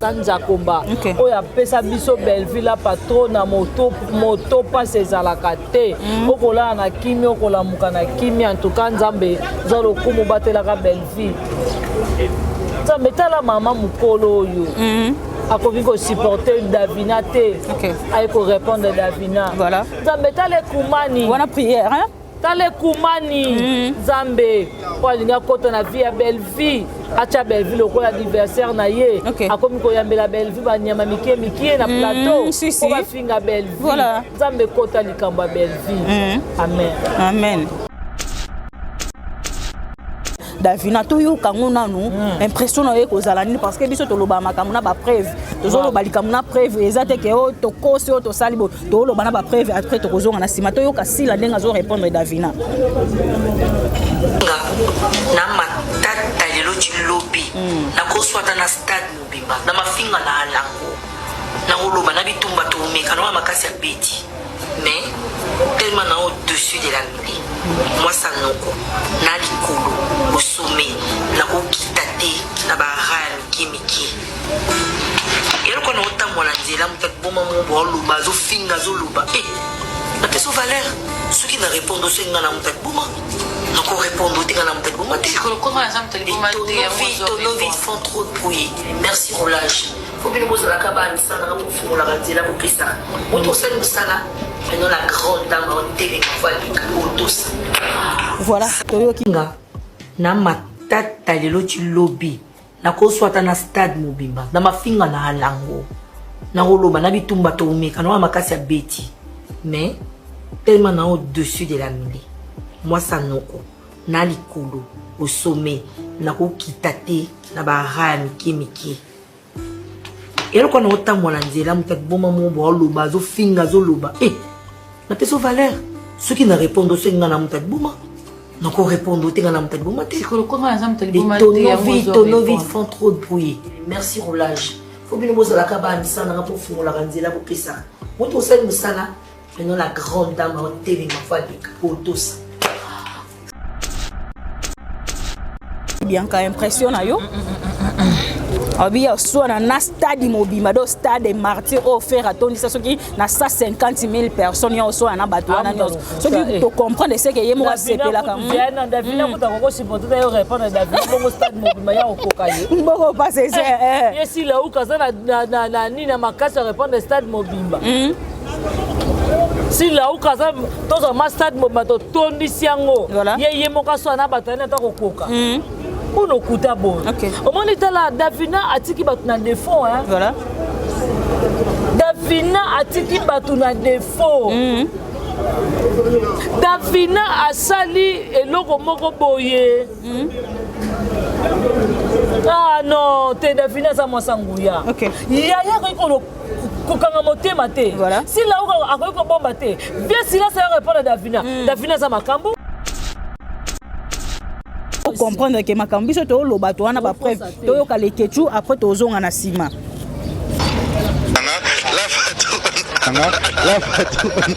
Tata Nzakomba Ok. oyo apesa biso Bellevue la patrona, moto moto mpasi ezalaka te. Okolala na kimia, okolamuka na kimia. En tout cas, Nzambe zwa lokumu, batelaka Bellevue. Nzambe, tala mama mokolo oyo akoki kosupporter Davina te. Aye korépondre Davina. Voilà. Nzambe, tala ekumani wana prière, hein? Tala ekumani. Nzambe oyo alingi akɔta na vie ya Bellevue, atya Bellevue lokola adversaire na ye. Akomi koyambela Bellevue banyama mike mike na plateau si, si. po bafinga Bellevue. Nzambe, ekɔta likambo ya Bellevue. Amen. Amen. Davina, toyoka yango nanu. Impression na yo ekozala nini? Parce que biso toloba makambo na bapreuve, tozoloba likambo na preuve. Eza te ke oyo tokosi, oyo tosali boye. Toloba na bapreuve. Après tokozonga na nsima, toyoka Sila ndenge azorépondre Davina. Nga na matata lelo ti lobi, nakoswata na stade mobimba na mafinga na alango, nakoloba na bitumba, tomeka na makasi ya beti, mais tellement na au-dessus de la mêlée, mwasa noko na likolo au sommet, nakokita te na bara ya mike mike. Eloko na otambola na nzela, moto akiboma mo aloba, azofinga, azoloba e napesa valeur. Soki na répondre, soki nga na moto akiboma, nakorépondre te. Nga na moto akiboma te. Nos vies font trop de bruit. Merci Roulage. Fo bino bozalaka bamisala nanga, bofungolaka nzela, bopesaka moto osali mosala. Maintenant la grande dame otelema, fo aleka otosa. Voilà, toyoki. Nga na matata lelo ti lobi, nakoswata na stade mobimba na mafinga na alango, nakoloba na bitumba, tomeka na makasi ya beti, mais tellement na au-dessus de la mêlée, mwasa noko na likolo au sommet, nakokita te na bara ya mike mike. Eloko na otambola na nzela, moto akiboma mo bo aloba, azofinga, azoloba e napesa valeur. Soki na répondre, soki nga na moto akiboma, nakorépondre te. Nga na moto akiboma te. Nos vies font trop de bruit. Merci Roulage. Fo bino bozalaka bamisala nanga, bofungolaka nzela, bopesaka moto osali mosala. Maintenant la grande dame otelema, fo aleka otosa. Bianca, impression na yo? Abi ya oswana na stade mobimba, do stade Martyr oyo Ferre atondisa soki na 150 000 personnes, ya oswana na bato wana nyonso. Soki tocomprendre, seke ye moko asepelaka. Davina kuta kokosupporte te yo répondre Davina bongo, stade mobimba ya kokoka ye. Mboko pase. Ye Sila uka aza na nini na makasi ya répondre stade mobimba. Sila uka aza, tozwa ma stade mobimba, totondisi yango. Ye moko aswana na bato ani ata kokoka mpona okuta boye. Omoni, tala, Davina atiki bato na défaut, hein? Davina atiki bato na défaut. Davina asali eloko moko boye. Ah non te, Davina aza mwasa nguya. Yaya akoki kokanga motema te. Sila akoki kobomba te. Bien, Sila sa répondre Davina. Davina aza makambo. Comprendre ke makambo biso tooloba to wana bapreuve. Toyoka Lekechu, après tozonga na nsima. La patronne.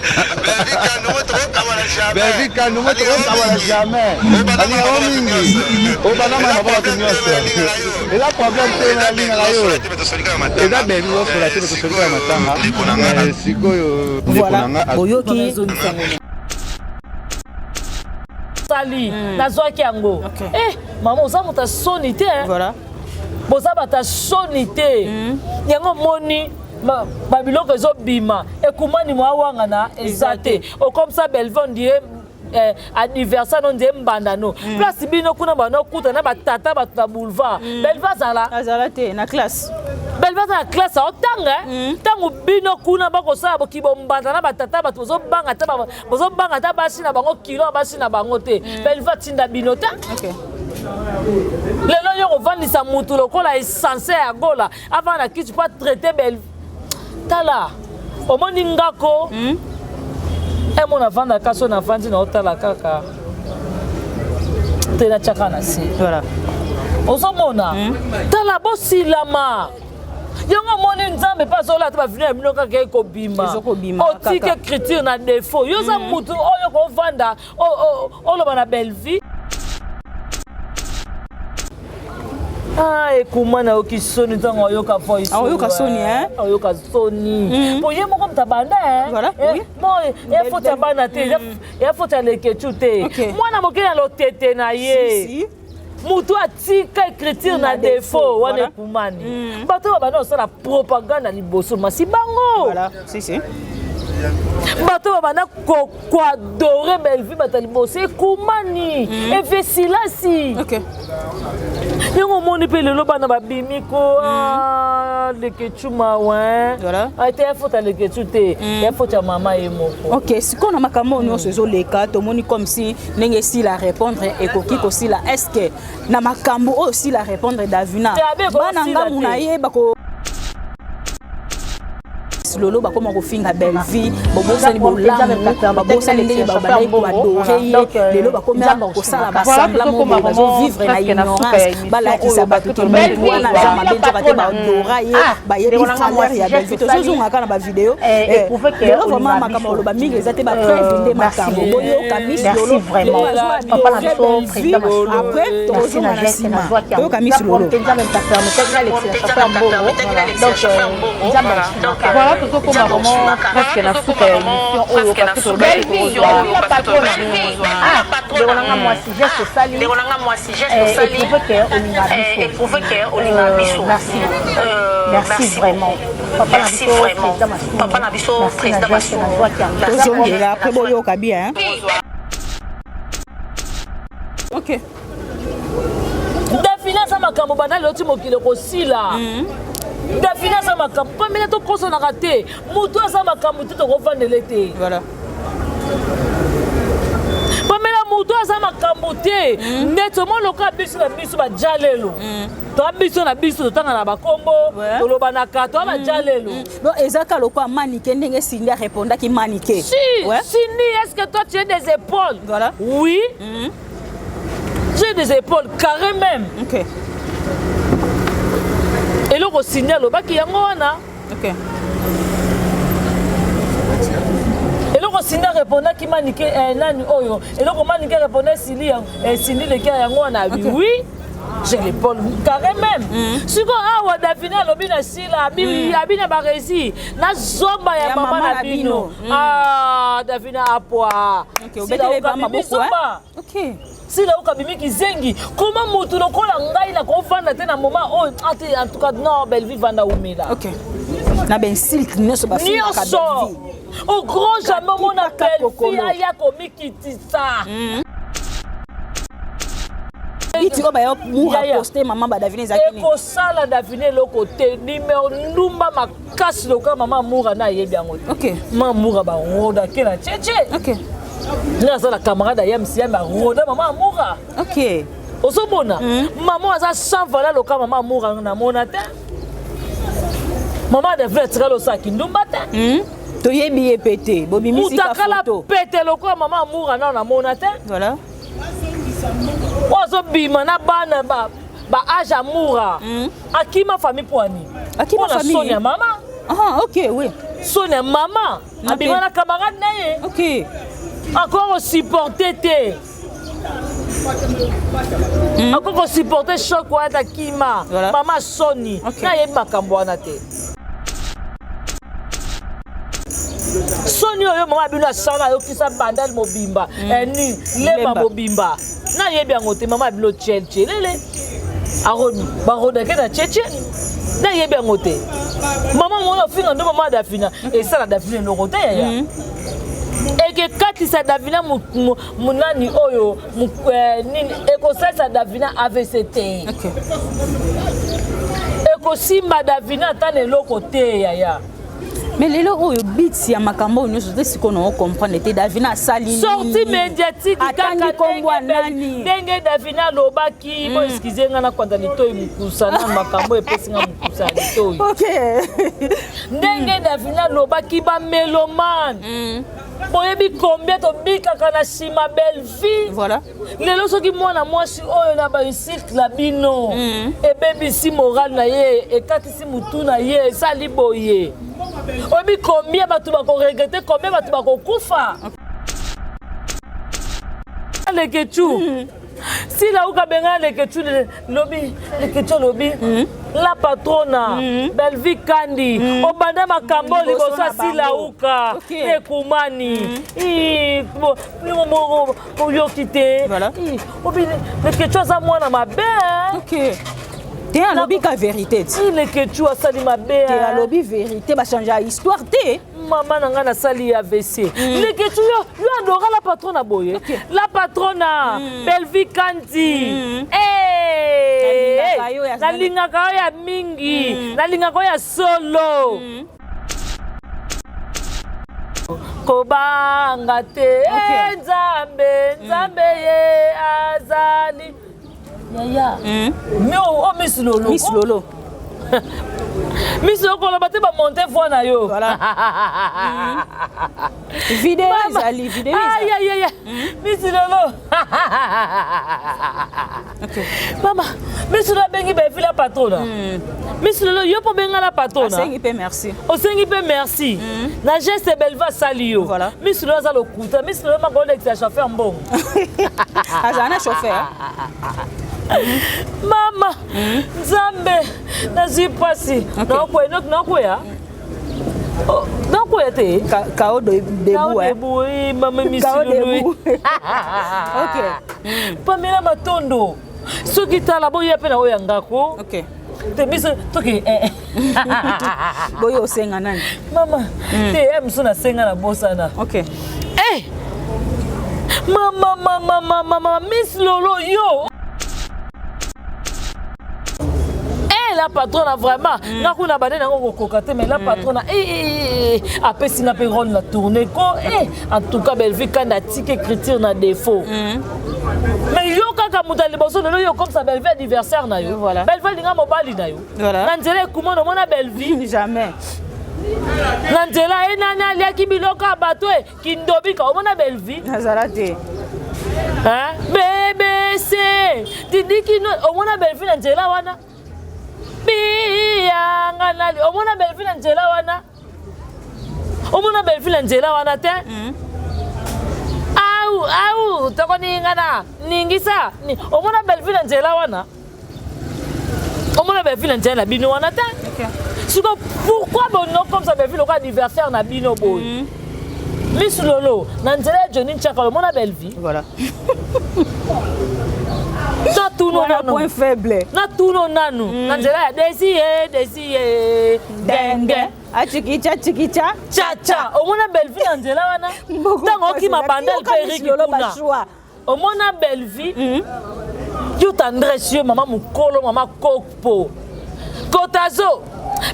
Belvi Kanumo, tokokabana jamais. Alingaka mingi obandama na bato nyonso, eza problème te. Nalingaka yo, eza Belvi osola te, tosolika matanga sikoyo. Voilà, boyoki. Sali nazwaki yango. Eh mama, oza moto ya soni te. Boza bato ya soni te. Yango omoni babiloko ezobima, ekumani mwa wangana eza te. Okomisa Belve ondie anniversaire no, ndie mbanda no. Place bino kuna banokuta na batata bato na boulevard. Belve azala Azala te na classe. Belve aza na classe, aotanga. Ntango bino kuna bakosala boki bombanda na batata bato, bozobanga te, bozobanga ata basi na bango, kilo ya basi na bango te. Belve atinda bino te. Lelo yo kovandisa mutu lokola essence ya Gola, avanda na kiti mpo atraite Belle. Tala, omoni ngako emo navandaka, so navandi na otala kaka te, natiaka na se. Ozomona, tala, bosilama yango. Omoni, Nzambe mpe azola te. Bavino ya bino kaka ekobima. Ezokobima. Otiki kaka. Écriture na défaut. Yo oza mutu oyo kovanda oloba na Bellevue. Ah, ekuma nayoki soni ntango ayoka voice. Aoyoka soni, hein? Ayoka soni po ye moko moto abanda. Voilà, oui. Bon, ya faute ya bana te, ya faute ya Leketu te. Mwana moke na lotete na ye. Si, si. Motu atika écriture na Na défaut défaut, wana. voilà. Ekumani bato oyo babanda kosala propagande na liboso masi bango. Voilà, si, si. Bato oyo babanda koadorer Bellevue, bato ya liboso, ekumani efe silasi. Yango omoni mpe lelo bana babimi ko ah, Leketu mawe. Voilà. Te, ya faute ya Leketu te, ya faute ya mama ye moko. Ok, sikoyo na makambo oyo nyonso ezoleka, tomoni comme si ndenge esila répondre ekoki kosila. Est ce que na makambo oyo osila répondre Davina, Te, abe ekosila bana ngambu te. na ye bako lolo bakoma kofinga Bellevue, bobosani bolamu, babosani ndenge babandaki koadorer ye. Lelo bakomi kosala basemblant moko boye, bazovivre na ignorance, balakisa bato ke motu wana aza mabe, nzoka te baadora ye, bayebi valeur ya Bellevue. Tozozongaka na bavideo lelo, vraiment makambo oloba mingi eza te, bapreuve nde makambo. Boyoka Miss Lolo lelo, après tokozonga na nsima. Toyoka Miss Lolo. Voilà, tozokoma vraiment presque na suka ya émission oyo, parce que tolobaki tokozwa ndeko nanga mwasi. Geste osali éprouve ke olinga biso. Merci, merci vraiment, papa na biso président Masumu. Papa na biso président Masumu. Tozongela après, boyoka bien. Ok. Dafina aza makambo banda lelo ti mokili kosila. Dafina aza makambo pamela, tokosanaka te. Motu aza makambo te, tokovandele te. Voilà. Pamela, motu aza makambo te. Neti omoni lokola biso na biso baja lelo, toa biso na biso, totanga na bakombo, tolobanaka, toa baja lelo. Donc eza ka lokola Manike, ndenge Cindy arépondaki Manike. Si. Cindy, est-ce que toi tu as des épaules? Voilà. Oui, j'ai des épaules carré même. Eloko Cindy alobaki yango wana. Eloko Cindy arépondaki Manike, nani oyo, eloko Manike répondait Cindy, Cindy leki yango wana abi. Oui, j'ai l'épaule carré même. Sikoyo awa Davina alobi na Sila, abi na baresi nazomba ya Ya mama mama na na bino. bino. Ah, Davina apwa. Obetele ba maboko, hein? Ok. Sila okabimi kizengi koma motu lokola ngai nakovanda te na moment oyo ate. En tout cas non, Bellevue vanda umela. Ok, na bainsulte nyonso bafingaka Nyonso Bellevue. Au grand jamais omona Kaka Bellevue kokolo. aya komikitisa. Biti oyo baya mura Yaya. poste mama badavina ezalaki nini? Ekosala Davina eloko te. Nimero ndumba makasi lokola mama Mura na ayebi yango te. Mama Mura barodake na cheche. Nga aza na camarade ya msiyambe, aroda mama Mura. Ozomona mama aza sans valeur lokola mama Mura, namona te. Mama Davina atikali osalaki ndumba te. Toyebi ye pe te, bobimisi ka Mutakala photo. pete lokola mama Mura nao namona te. Voilà. Oyo azobima na bana ba age ya Mura, akima famille mpo ani? Akima Mpo na famille? soni ya mama. Ah, ok, oui. Soni ya mama. Abima na camarade na ye. Akoki kosupporter te, akoki kosupporter choc wana ta kima. Voilà. Mama soni, nayebi makambo wana te. Soni oyo mama bino asala, ayokisa bandale mobimba, ni lemba Lemba. mobimba, nayebi yango te. Mama bino tielelele barodake na cheche, nayebi yango te. Mama mona ofinga ndo mama Dafina, esala Dafina eloko te yaya. Ekekatisa Davina nani oyo nini, ekosalisa Davina AVC te, ekosimba Davina ata na eloko te yaya. Mais lelo oyo bit ya makambo oyo nyonso te, sikoyo na ocomprendre te Davina asali nini? Sortie médiatique. Atangi Kaka kombo ya ndenge nani? Ndenge Davina alobaki, bo excuse nga, nakwanda litoi mokusa na makambo epesi nga mokusa ya litoi. Ndenge Davina alobaki, bamélomanes, boyebi combien tobikaka na nsima Bellevue. Lelo soki mwana mwasi oyo na bainsulte na bino ebebisi morale na ye, ekatisi mutu na ye, esali boye, oyebi combien bato bakoregretter, combien bato bakokufa? Leketu. Sila uka benga Leketchou lobi Leketchou lobi la patrona Bellevue Kandi obanda makambo Liboso liboso ya na Sila bango. uka ekumani Ih, oyoki te. Voilà. Ih, obi Leketchou aza mwana mabe hein. Ok, te alobi ka vérité ti. Ih, Leketchou asali mabe Te hein. alobi vérité, bachange ya histoire te. Mama na ngai nasali AVC. Leketchou yo, yo adora la patrona boye. La patrona Bellevue Kandi. Eh, Nalingaka yo ya- nalingaka yo ya mingi, nalingaka yo ya solo. Kobanga te. Eh, Nzambe, Nzambe ye azali yaya. Me o Miss Lolo. Miss Lolo. Miss Lolo, koloba te, bamonte voi na yo. Voilà. Video ezali, video ezali. Aïe, aïe, aïe. Miss Lolo. Mama, Miss Lolo abengi Bellevue la patrona. Miss Lolo, yo mpo benga la patrona. Asengi mpe merci. Osengi mpe merci na geste Bellevue asali yo. Voilà. Miss Lolo aza lokuta. Miss Lolo maka olekisa chauffeur mbongo. Azala na chauffeur. Mama, Nzambe, nazwi mpasi. Nakoya, nakoya. Oh, nakoya te. Kao debout, hein. Debout, eh, mama Miss Kao Lolo. debout. Ok. Pamela Matondo, soki tala boya mpe na oyo ya ngako. Te biso toke eh, eh. Boyo osenga nani? Mama, te ya mosu nasenga na bosana. Eh! Mama, mama, mama, mama, Miss Lolo yo. Eh, la patrona vraiment, nga kuna bande nango kokoka te, mais la patrona eh, eh, eh, apesi nga mpe role na tourne ko eh, en tout cas Bellevue Kanda atiki écriture na défaut. Mais yo kaka moto ya liboso lelo yo okomisa Bellevue anniversaire na yo. Voilà. Bellevue alinga mobali na yo. Voilà. Na nzela ekumana omona Bellevue? Jamais. Na nzela ye nani aliaki biloko ya bato e kindobika, omona Bellevue? Nazala te. Hein? BBC didikino, omona Bellevue na nzela wana? Biyanga nali, omona Bellevue na nzela wana? Omona Bellevue na nzela wana te? Au au tokoningana ningisa omona Bellevue na nzela wana? Omona Bellevue na nzela na bino wana te? Siko pourquoi bono comme ça Bellevue lokola anniversaire na bino boye? Miss Lolo, na nzela ya Johnny Nchaka, omona Bellevue? Voilà. Natuno Wana nanu. point faible. Natuno nanu na nzela ya Desi ye Desi ye denge. Achikicha chikicha. Chacha, omona Bellevue na nzela wana? Ntango okima Bandal mpe Miss Eriki Lolo kuna, bashwa. Omona Bellevue? Yo tendresse yo mama mokolo, mama kokpo kotazo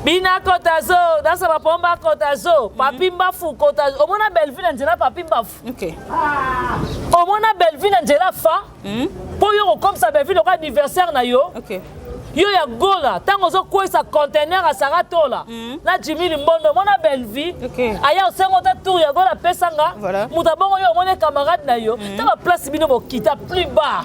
bina kotazo dasa bapomba kotazo papi mbafu kotazo, omona Bellevue na nzela papi mbafu? Omona Bellevue na nzela fa mpo yo kokomisa Bellevue lokola anniversaire na yo? Yo ya Gola, ntango ozokweyisa conteneur ya Sara Tola na Jimi Limbondo, omona Bellevue? Aya osengo te tour ya Gola apesanga. Moto abongo yo omoni camarade na yo ta baplace bino bokita plus bas.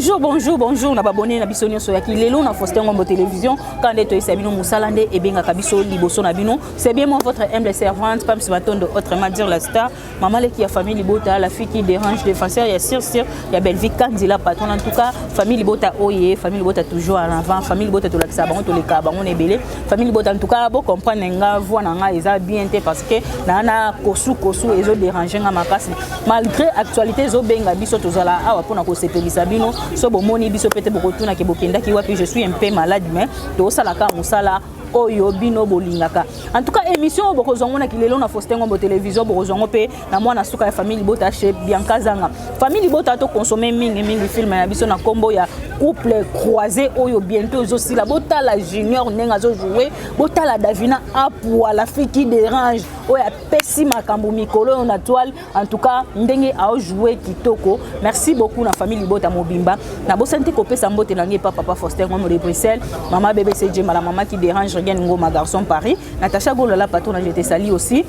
Bonjour, bonjour, bonjour na babone na biso nyonso ya kilelo na Faustin Ngombo Télévision. Quand nde toyesa bino mosala nde ebengaka biso liboso na bino. C'est bien moi, votre humble servante, Pams Matondo, autrement dire la star, maman leki ya famille Libota, la fille qui dérange, défenseur ya sir sir ya Bellevue Kandila patron. En tout cas, famille Libota oye, famille Libota toujours en avant, famille Libota tolakisa bango, toleka bango na ebele. Famille Libota, en tout cas, bo comprendre nga voix na nga eza bien te parce que na na kosu kosu ezo déranger nga makasi. Malgré actualité ezobenga biso, tozala awa mpona kosepelisa bino. So bomoni biso pe te, bokotunaki bokendaki wapi. Je suis un peu malade, mais tosalaka mosala oyo bino bolingaka. En tout cas, émission oyo bokozwa ngo na kilelo na Faustin Ngombo Télévision, bokozwa ngo mpe na mwana suka ya famille Libota chez Bianca Zanga. Famille Libota, tokonsome mingi mingi film na biso na nkombo ya Couple croisé oyo bientôt ezosila. Botala Junior ndenge azojoue, botala Davina Apua, la fille qui dérange, oyo apesi makambo mikolo oyo na toile. En tout cas, ndenge aojoue kitoko. Merci beaucoup na famille Libota mobimba. Nabosani te kopesa mbote na ngai epa papa Faustin Ngomo de Bruxelles, mama BBC Djema, la mama qui dérange, Regan Ngoma, garçon Paris, Natacha Golola, patron, je te salue aussi.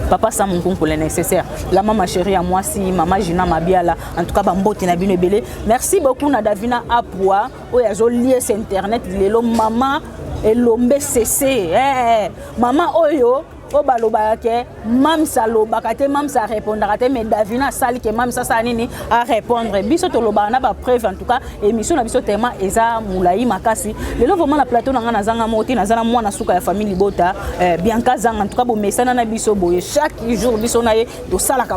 Papa Sam Nkunku, le nécessaire, la mama chérie ya mwasi, mama Gina Mabiala. En tout cas, bambote na bino ebele. Merci beaucoup na Davina Apua oyo azoliesa internet lelo, mama Elombe Cc, eh, mama oyo oyo balobaka ke Mamsa alobaka te, Mamsa arépondaka te, mais Davina asali ke Mamsa asala nini? Arépondre. Biso tolobaka na bapreuve. En tout cas, émission na biso tellement eza molai makasi lelo. Vraiment, na plateau na ngai nazanga moko te, naza na mwana suka ya famille Libota, Bianca Zanga. En tout cas, bomesana na biso boye, chaque jour biso na ye tosalaka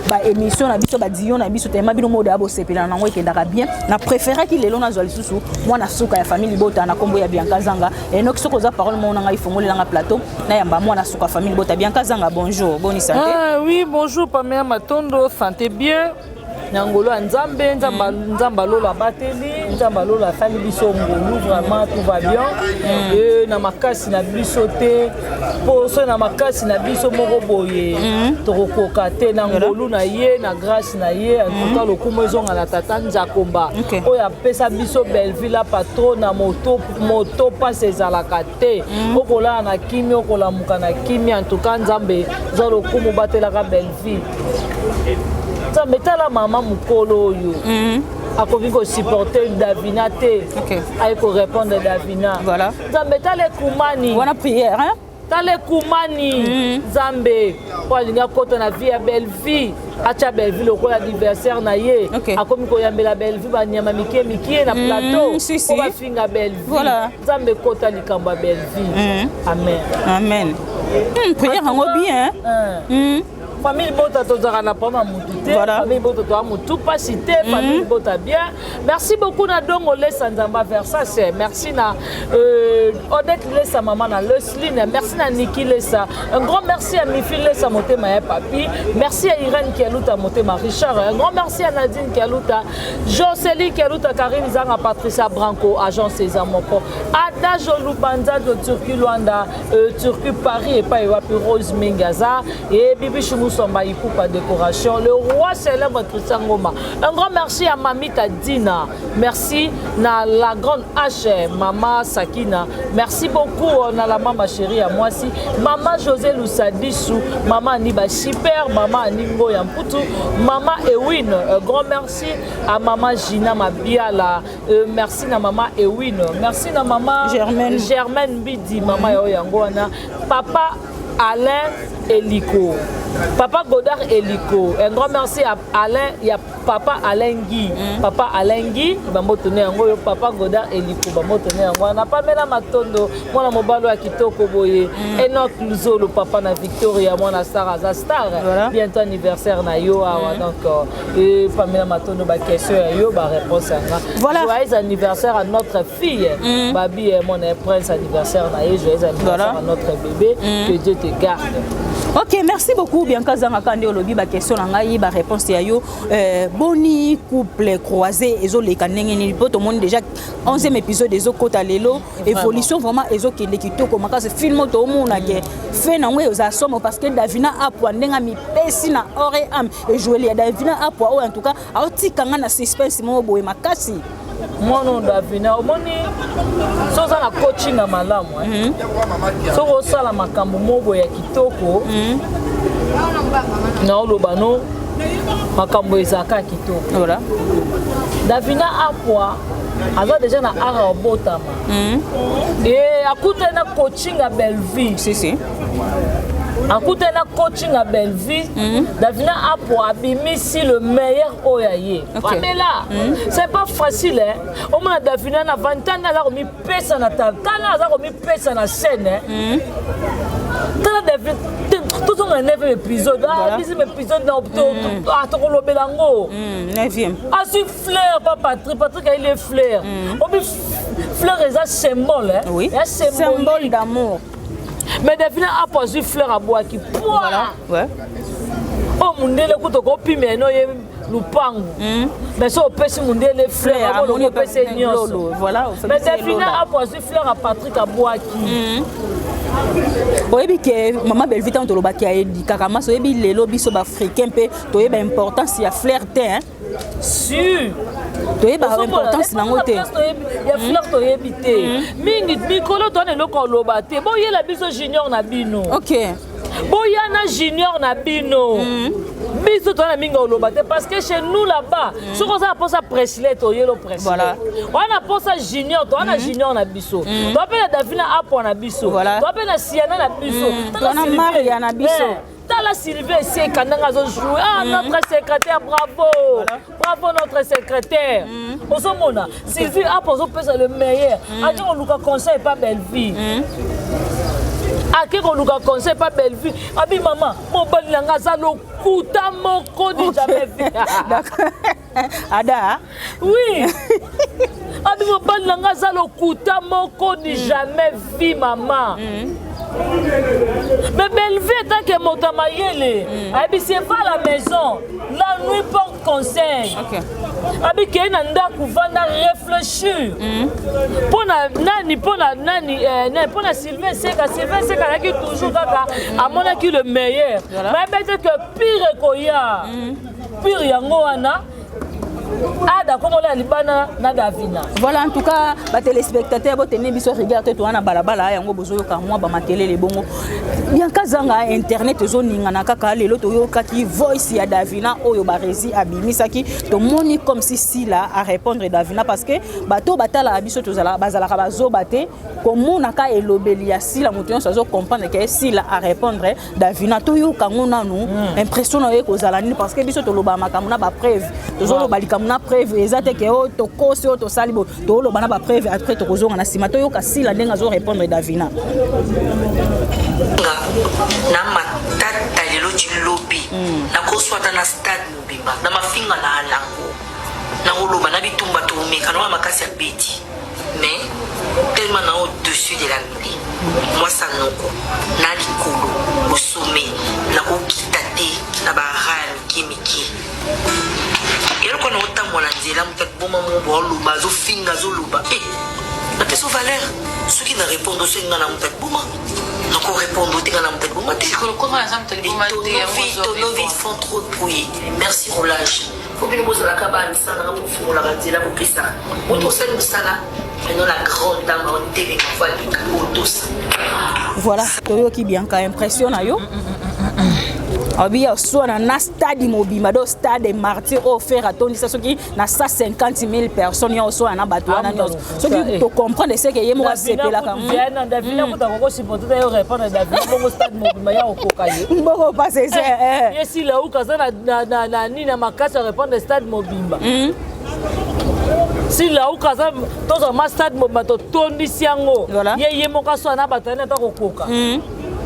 baémission na biso, badion na biso, tellement bino modo ya bosepela nango, ekendaka bien. Na préféraki lelo nazwa lisusu mwana suka ya famille Libota na nkombo ya Bianca Zanga. Enoki, soki oza parole moko na ngai, fongolelanga plateau, nayamba mwana suka famille Libota, Bianca Zanga. Bonjour, boni santé? Ah, oui, bonjour Pamela Matondo, santé bien. Na ngolo ya Nzambe, Nzambe alola abateli, Nzambe alola asali biso ngolu, vraiment tout va bien. E na makasi na biso te, mpo soki na makasi na biso moko boye tokokoka te. Na ngolu na ye, na grâce na ye, en tout cas lokumu ezonga na tata Nzakomba oyo apesa biso Belleville la patron. Na moto moto mpasi ezalaka te, okolala na kimia, okolamuka na kimia. En tout cas, Nzambe zwa lokumu, batelaka Belleville. Nzambe, tala mama mokolo oyo akoki kosupporte Davina te, aye korépondre Davina. Nzambe, tala ekumani. Wana prière, hein? Tala ekumani. Nzambe oyo alingi akɔta na vie ya Belleville, atya Belleville lokola adversaire na ye, akomi koyambela Belleville banyama mike mike na plateau po bafinga Belleville. Nzambe, ekɔta likambo ya Belleville. Amen. Amen. Prière yango bien. Famille Bota, tozalaka na problème ya mutu te. Famille Bota, toza mutu mpasi te. Famille Bota bien. Merci beaucoup na Dongo Lesa Nzamba Versace, merci na Odette Lesa, mama na Lesline, merci na Niki Lesa, un grand merci à Mifi Lesa, motema ya papi, merci à Irène Kialuta, motema Richard, un grand merci à Nadine Kialuta, Jocelyne Kialuta, Karine Zanga, Patricia Branco, agent César Moko, Ada Jolubanza de Turquie Luanda, Turquie Paris, epai wapi Rose Mingaza et Bibi Musomba Ipupa décoration, le roi célèbre Christian Ngoma. Un grand merci à Mamita Dina, merci na la grande H, Mama Sakina, merci beaucoup na la mama chérie à moi si Mama José Lusadisu, Mama Aniba Super, Mama Aningo Yamputu, Mama Ewin. Un grand merci à Mama Gina Mabiala, merci na Mama Ewin, merci na Mama Germaine, Germaine Bidi, Mama Yo yango wana, Papa Alain Eliko, Papa Godard Eliko. Un grand merci à Alain, ya Papa Alain Guy, Papa Alain Guy, bamboto ne yango oyo, Papa Godard Eliko, bamboto ne yango wana. Pamela Matondo, mwana mobali ya kitoko boye, Enoch Luzolo, papa na Victoria, mwana star, aza star. Bientôt anniversaire na yo awa. Donc Pamela Matondo, baquestion ya yo, baréponse yanga. Joyeux anniversaire à notre fille, Babi, mon prince, anniversaire na ye, joyeux anniversaire à notre bébé, que Dieu te garde. Ok, merci beaucoup Bianca Zanga. Kande olobi, baquestion na ngai, baréponse ya yo. Boni Couple croisé ezoleka ndenge nini? Mpo tomoni déjà 11e épisode ezokota lelo. Évolution vraiment ezokende kitoko makasi. Film oyo toomona ke fe nango ezala somo, parce que Davina Apwa, ndenge amipesi na corps et âme, ejoueli ya Davina Apwa oyo, en tout cas aotikanga na suspense moko boye makasi. Mwana oyo Davina, omoni, so oza na coaching ya malamu, soki osala makambo moko boye ya kitoko, naoloba no. Makambo ezalaka kitoko. Voilà. Davina Apwa aza déjà na art ya obotama. E akutani na coaching ya Bellevue. Si si. Akutani na coaching ya Bellevue. Davina Apwa abimisi le meilleur oyo ya ye. Pamela, c'est pas facile hein. Omona Davina na vantana aza komipesa na tala aza komipesa na scène hein. Tala Davina tozonga na 9e épisode, ah 10e épisode na tokolobela yango. 9e. Azwi fleur pa Patrick, Patrick ayeli fleur. Obi fleur eza symbole hein. Oui. Ya symbole d'amour. Mais Davina Apo azwi fleur abwaki. Voilà. Ouais. Oyo mundele kuta okopimela eno ye lupangu. Mais so opesi mundele fleur, amoni opesi ye nyonso. Voilà. Mais Davina Apo azwi fleur ya Patrick abwaki. Oyebi ke mama Bellevue, ntango tolobaki ayedikaka masi, oyebi lelo biso baafricain mpe toyeba importance ya fleur te hein? Sur Toyeba importance nango te. Ya fleur toyebi te mingi. Mikolo towana eloko oloba te, boyela biso junior na bino. Boya na junior na bino. Biso towana mingi oloba te parce que chez nous là-bas, soki oza na mposa Presley, toyelo Presley. Wana mposa junior, towana junior na biso, toa mpe na Davina Apwa na biso, toa mpe na Siana na biso. Towana Maria na biso. Tala Sylvie Eseka ndenge azojoue. Ah, notre secrétaire, bravo, bravo notre secrétaire. Ozomona Sylvie Apo azopesa le meilleur. Ake koluka conseil pa Bellevue, ake koluka conseil pa Bellevue. Abi mama, mobali na nga aza lokuta moko du jamais vu. Ada. Oui, abi mobali na nga aza lokuta moko du jamais vu, mama. Mais Bellevue, en tant que moto ya mayele, ayebisi ye: va à la maison, la nuit porte conseil. Abi kei na ndako, vanda, réfléchir. Mpo na nani? Mpo na nani? Nani? Mpo na Sylvain Seka. Sylvain Seka azalaki toujours kaka amonaki le meilleur, bayebi te que pire ekoya. Pire yango wana Ada komona ya libana na Davina. Voilà, en tout cas batéléspectateur, botene biso regard te, towana balabala yango bozoyoka mwa bamakelele bongo. Bianka Zanga, internet ezoningana kaka lelo. Toyokaki voice ya Davina oyo Baresi abimisaki. Tomoni comme si Sila a répondre Davina, parce que bato batalaka biso bazalaka bazoba te. Komonaka elobeli ya Sila, moto nyonso azocomprendre ke Sila a répondre Davina. Toyoka yango nanu. Impression na yo ekozala nini? Parce que biso tolobaka makambo na bapreuve, tozoloba likambo na preuve. Eza te ke oyo tokosi, oyo tosali boye. Toloba na bapreuve. Après tokozonga na nsima, toyoka Sila ndenge azorépondre Davina. Nga na matata lelo ti lobi, nakoswata na stade mobimba na mafinga na alango, nakoloba na bitumba toomeka na makasi ya beti, mais tellement na au-dessus de la mêlée, mwasi noko na likolo osome, nakokita te na bara ya mike mike. Eloko na otambola nzela, moto akiboma mo oloba, azofinga, azoloba e napesa valeur. Soki na répondre, soki nga na moto akiboma, nakorépondre te. Nga na moto akiboma te. Tonovi font trop de bruit. Merci Roulage, po bino bozalaka bamisala nanga, bofungolaka nzela, bopesaka moto osali mosala. Maintenant la grande dame otelema, valika otosa. Voilà, toyoki. Bianca, impression na yo? Abi oswana na stade mobimba, do stade Martyr oyo Ferre atondisa soki na 150 000 personnes, ya oswana na bato wana nyonso. Soki tocomprendre seke ye moko asepelaka. Davina kuta kokosupporte te yo répondre Davina bongo stade mobimba ya okoka ye. Mboko pase ese. Ye Sila uka aza na nini na makasi ya répondre stade mobimba. Sila uka aza tozwa ma stade mobimba totondisi yango, ye moko aswana na bato ayani ata kokoka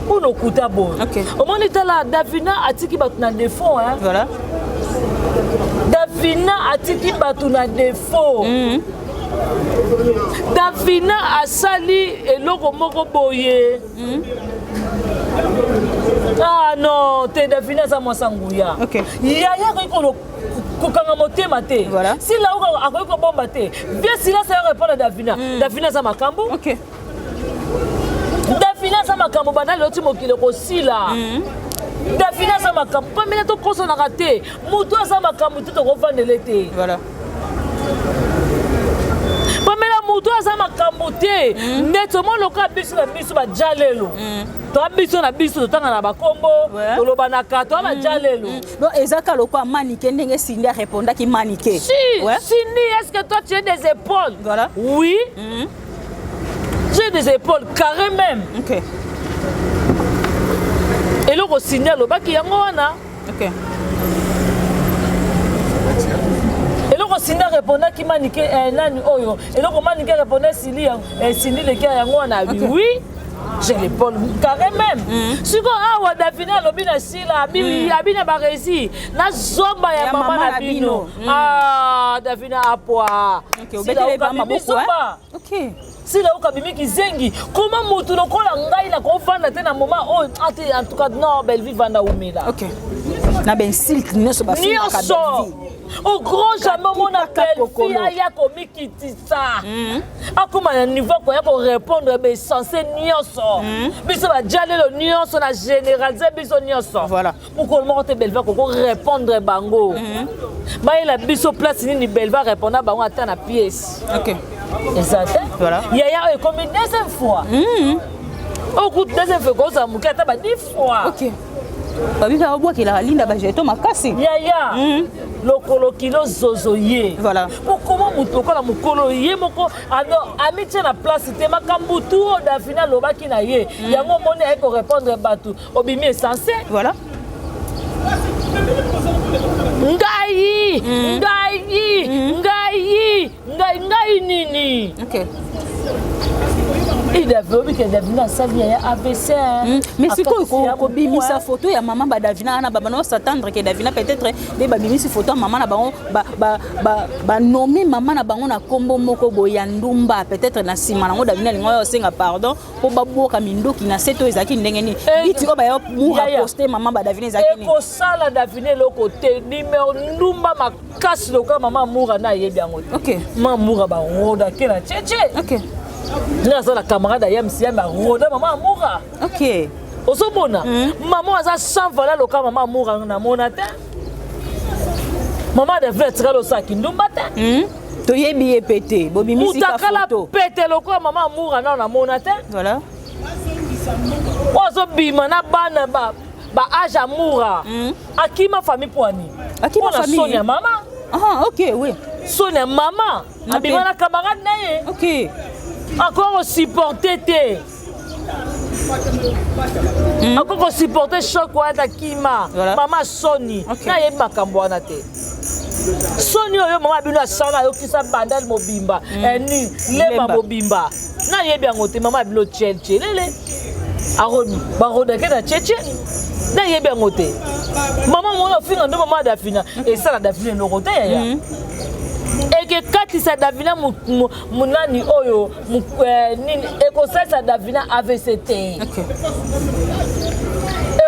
mpona okuta boye. Omoni, tala Davina atiki bato na défaut. Voilà. Davina atiki bato na défaut. Davina asali eloko moko boye. Ah non te, Davina aza mwasi nguya. Yaya akoki kokanga motema te. Sila akoki kobomba te. Bien, Sila sa répondre Davina. Davina aza makambo. Davina aza makambo banda lelo ti mokili kosila. Davina aza makambo pamela, tokosanaka te. Moto aza makambo te, tokovandele te. Pamela. Moto aza makambo te. Ndeti omoni lokola biso na biso baja lelo. Toa biso na biso totanga na bakombo, tolobanaka, toa baja lelo. Donc eza ka lokola Manike, ndenge Cindy arépondaki Manike. Si, Cindy, est-ce que toi tu as des épaules? Voilà. Oui. J'ai des épaules carré même. Eloko Cindy alobaki yango wana. Eloko Cindy arépondaki Manike, nani oyo eloko Manike répondait Cindy, Cindy leki yango wana abi. Oui, j'ai l'épaule carré même. Sikoyo awa Davina alobi na Sila, abi, abi na baresi na zomba ya mama na bino. Ah, Davina apwa. Ok, obetele ba maboko, hein? Ok. Sila oyo kabimi kizengi, koma motu lokola ngai na kovanda te na moment oyo ate. En tout cas non, Bellevue vanda umela. Ok. Na bainsulte nyonso bafingaka nyonso Bellevue. Au grand jamais omona Kakipaka Bellevue kokolo. aya komikitisa, akóma na niveau koya korépondre baessence nyonso. Biso bajalelo nyonso na généralise biso nyonso. Voilà. Mokolo moko te Bellevue akoko répondre bango. Bayela biso place nini Bellevue arépondre bango ata na pièce? Eza te. Voilà. Yaya, oyo ekomi deuxième fois. Oyo kutu deuxième fois ekozala moke, ata ba 10 fois. Ok. Babika babwakelaka Linda bajeton makasi. Yaya, lokolo kilo zozo ye. Voilà. Po koma moto lokola mokolo ye moko ano amitie na place te. Makambo tu oyo Davina alobaki na ye, yango omoni aye korépondre bato, obimi essence. Voilà. Ngai, ngai, ngai, ngai, ngai nini? Idavi oyebi ke Davina asali yaya AVC. Mais sikoyo kobimisa photo ya mama badavina wana, babana s'attendre ke Davina peut-être nde babimisi photo ya mama na bango, banome mama na bango na nkombo moko boye ya ndumba. Peut-être na nsima nango Davina alingo oyo osenga pardon mpo babwoka mindoki na se to ezalaki ndenge nini? Biti oyo baya mura poste mama badavina ezalaki nini? Ekosala Davina eloko te. Nimero ndumba makasi lokola mama Mura na ayebi yango te. Mama Mura barodake na cheche. Nga aza na camarade ya msiame, aroda mama Mura. Ozomona mama aza sans valeur lokola mama Mura namona te. Mama Davina atikali osalaki ndumba te. Toyebi ye pe te, bobimisi ka mutakala photo. Pete lokola mama Mura nano namona te. Voilà. Oyo azobima na bana ba age ya Mura, akima famille mpo ani? Akima Mpona famille? soni ya mama. Ah, ok, oui. Soni ya mama. Abima na camarade na ye. Akoki kosupporte te, akoki kosupporte choc wana, kima. Voilà. Mama soni, nayebi makambo wana te. Soni oyo mama bino asala, ayokisa bandale mobimba, ni lemba Lemba. mobimba, nayebi yango te. Mama bino tiel tielele barodake na cheche, nayebi yango te. Mama mona ofinga ndo mama Dafina, esala Dafina eloko te yaya. Ekekatisa Davina nani oyo nini, ekosalisa Davina AVC te.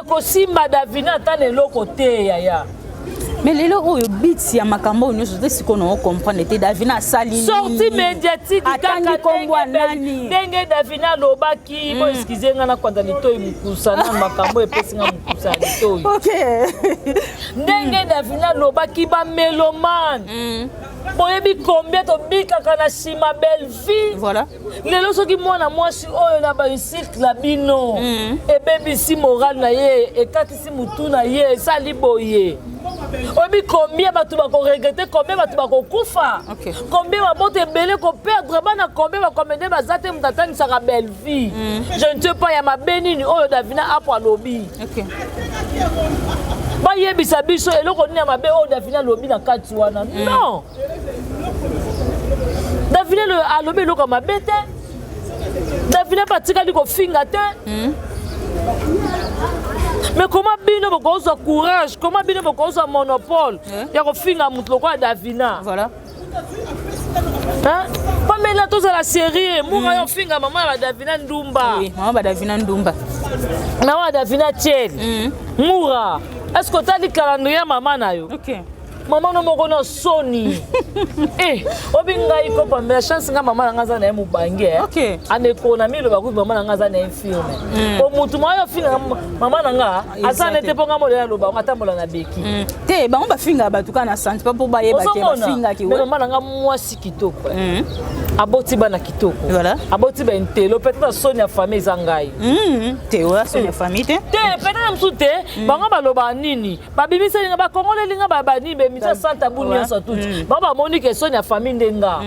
Ekosimba Davina ata na eloko te yaya. Mais lelo oyo bit ya makambo oyo nyonso te, sikoyo na ocomprendre te Davina asali Sortie médiatique. Atangi Kaka kombo ya ndenge nani? Ndenge Davina alobaki, bo excuse nga, nakwanda litoi mokusa na makambo epesi nga mokusa ya litoi. Ndenge Davina alobaki, bamélomane boyebi combien tobikaka na nsima Bellevue. Voilà. Lelo soki mwana mwasi oyo na bainsulte na bino ebebisi moral na ye, ekatisi mutu na ye, esali boye, oyebi combien bato bakoregretter, combien bato bakokufa, combien baboto ebele koperdre bana, combien bakomende baza te? Moto atangisaka Bellevue, je ne sais pas ya mabe nini oyo Davina apo alobi. Bayebisa biso eloko nini ya mabe oyo Davina alobi na kati wana. Non, Davina alobi eloko ya mabe te. Davina mpe atikali kofinga te. Mais comment bino bokozwa courage, comment bino bokozwa monopole ya kofinga moto lokola Davina? Voilà. Hein? Pamela, tozala sérieux. Munga yo ofinga mama ya badavina ndumba. Oui, mama badavina ndumba. Mama ya Davina tiel mura, est ce que otali calendrier ya mama na yo? Mama no moko na soni. Eh, obi ngai ko Pamela, chance nga mama na nga aza na ye mobange, eh. Andeko na miloba kutu mama na nga aza na infirme po mutu mwa yo ofinga mama na nga aza nete mpo nga molela aloba ngo atambola na beki. Te, bango bafingaka bato kaka na sentiment mpo bayeba te Ozomona? bafingaki. Mais mama na nga mwasi kitoko, eh. Aboti bana kitoko. Voilà. Aboti baintelo, peut-être soni ya famille eza ngai. Te, oya soni ya famille te. Te, peut-être mosusu te. Bango balobaka nini? Babimiseli nga, bakongoleli nga banini, bemisa sans tabou nyonso tuti. Bango bamoni ke soni ya famille nde nga.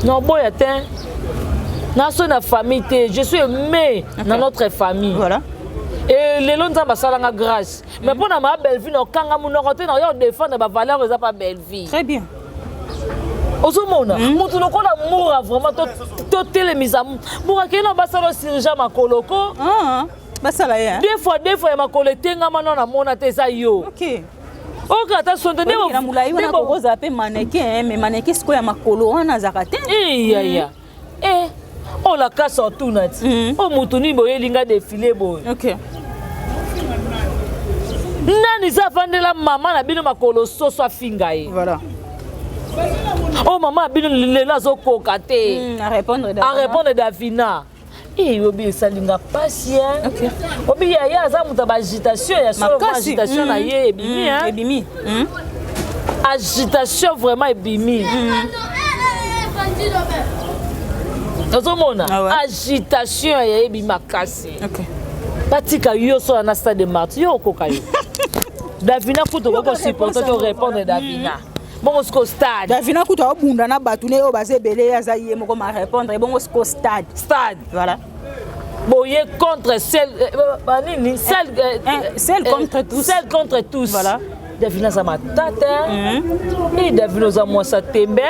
Naboya te, na soni ya famille te, je suis aimé dans notre famille. Voilà. E lelo Nzambe asalanga grâce, mais mpo na maa Bellevue, na okanga monoko te, na oya odéfendre bavaleur eza pa Bellevue. Très bien. Ozomona motu lokola Mura, vraiment totelemisa Mura, kei na basala chirurgie makolo ko. Ah, basala ye. Deux fois, deux fois ya makolo etengama, no namona te, eza yo. Oyoka ata sonte. Na molai wana kokozala mpe mannequin, mais mannequin sikoyo ya makolo wana azalaka te. Eyaya e, oyo lakasa otuna ti oyo motu nini boyelinga défilé boye? Nani eza avandela mama na bino makolo soso, afinga ye? Voilà. Oyo mama na bino lelo azokoka te. Arépondre. Arépondre Davina. E obi esalinga mpasi. Obi yaya aza moto ya baagitation ya solo. Agitation na ye ebimi. Ebimi. Agitation vraiment ebimi. Ozomona agitation ya yebi makasi. Batika yo so na stade de Martyr, yo okoka yo Davina kutu okoki kosupporter to répondre Davina bongo siko stade. Davina kutu aobunda na bato ne oyo baza ebele, ye aza ye moko ma répondre bongo siko stade. Stade. Voilà. Boye contre seul, banini, seul. Seul contre tous. Seul contre tous. Voilà. Davina aza matata e, Davina oza mwasi tembe,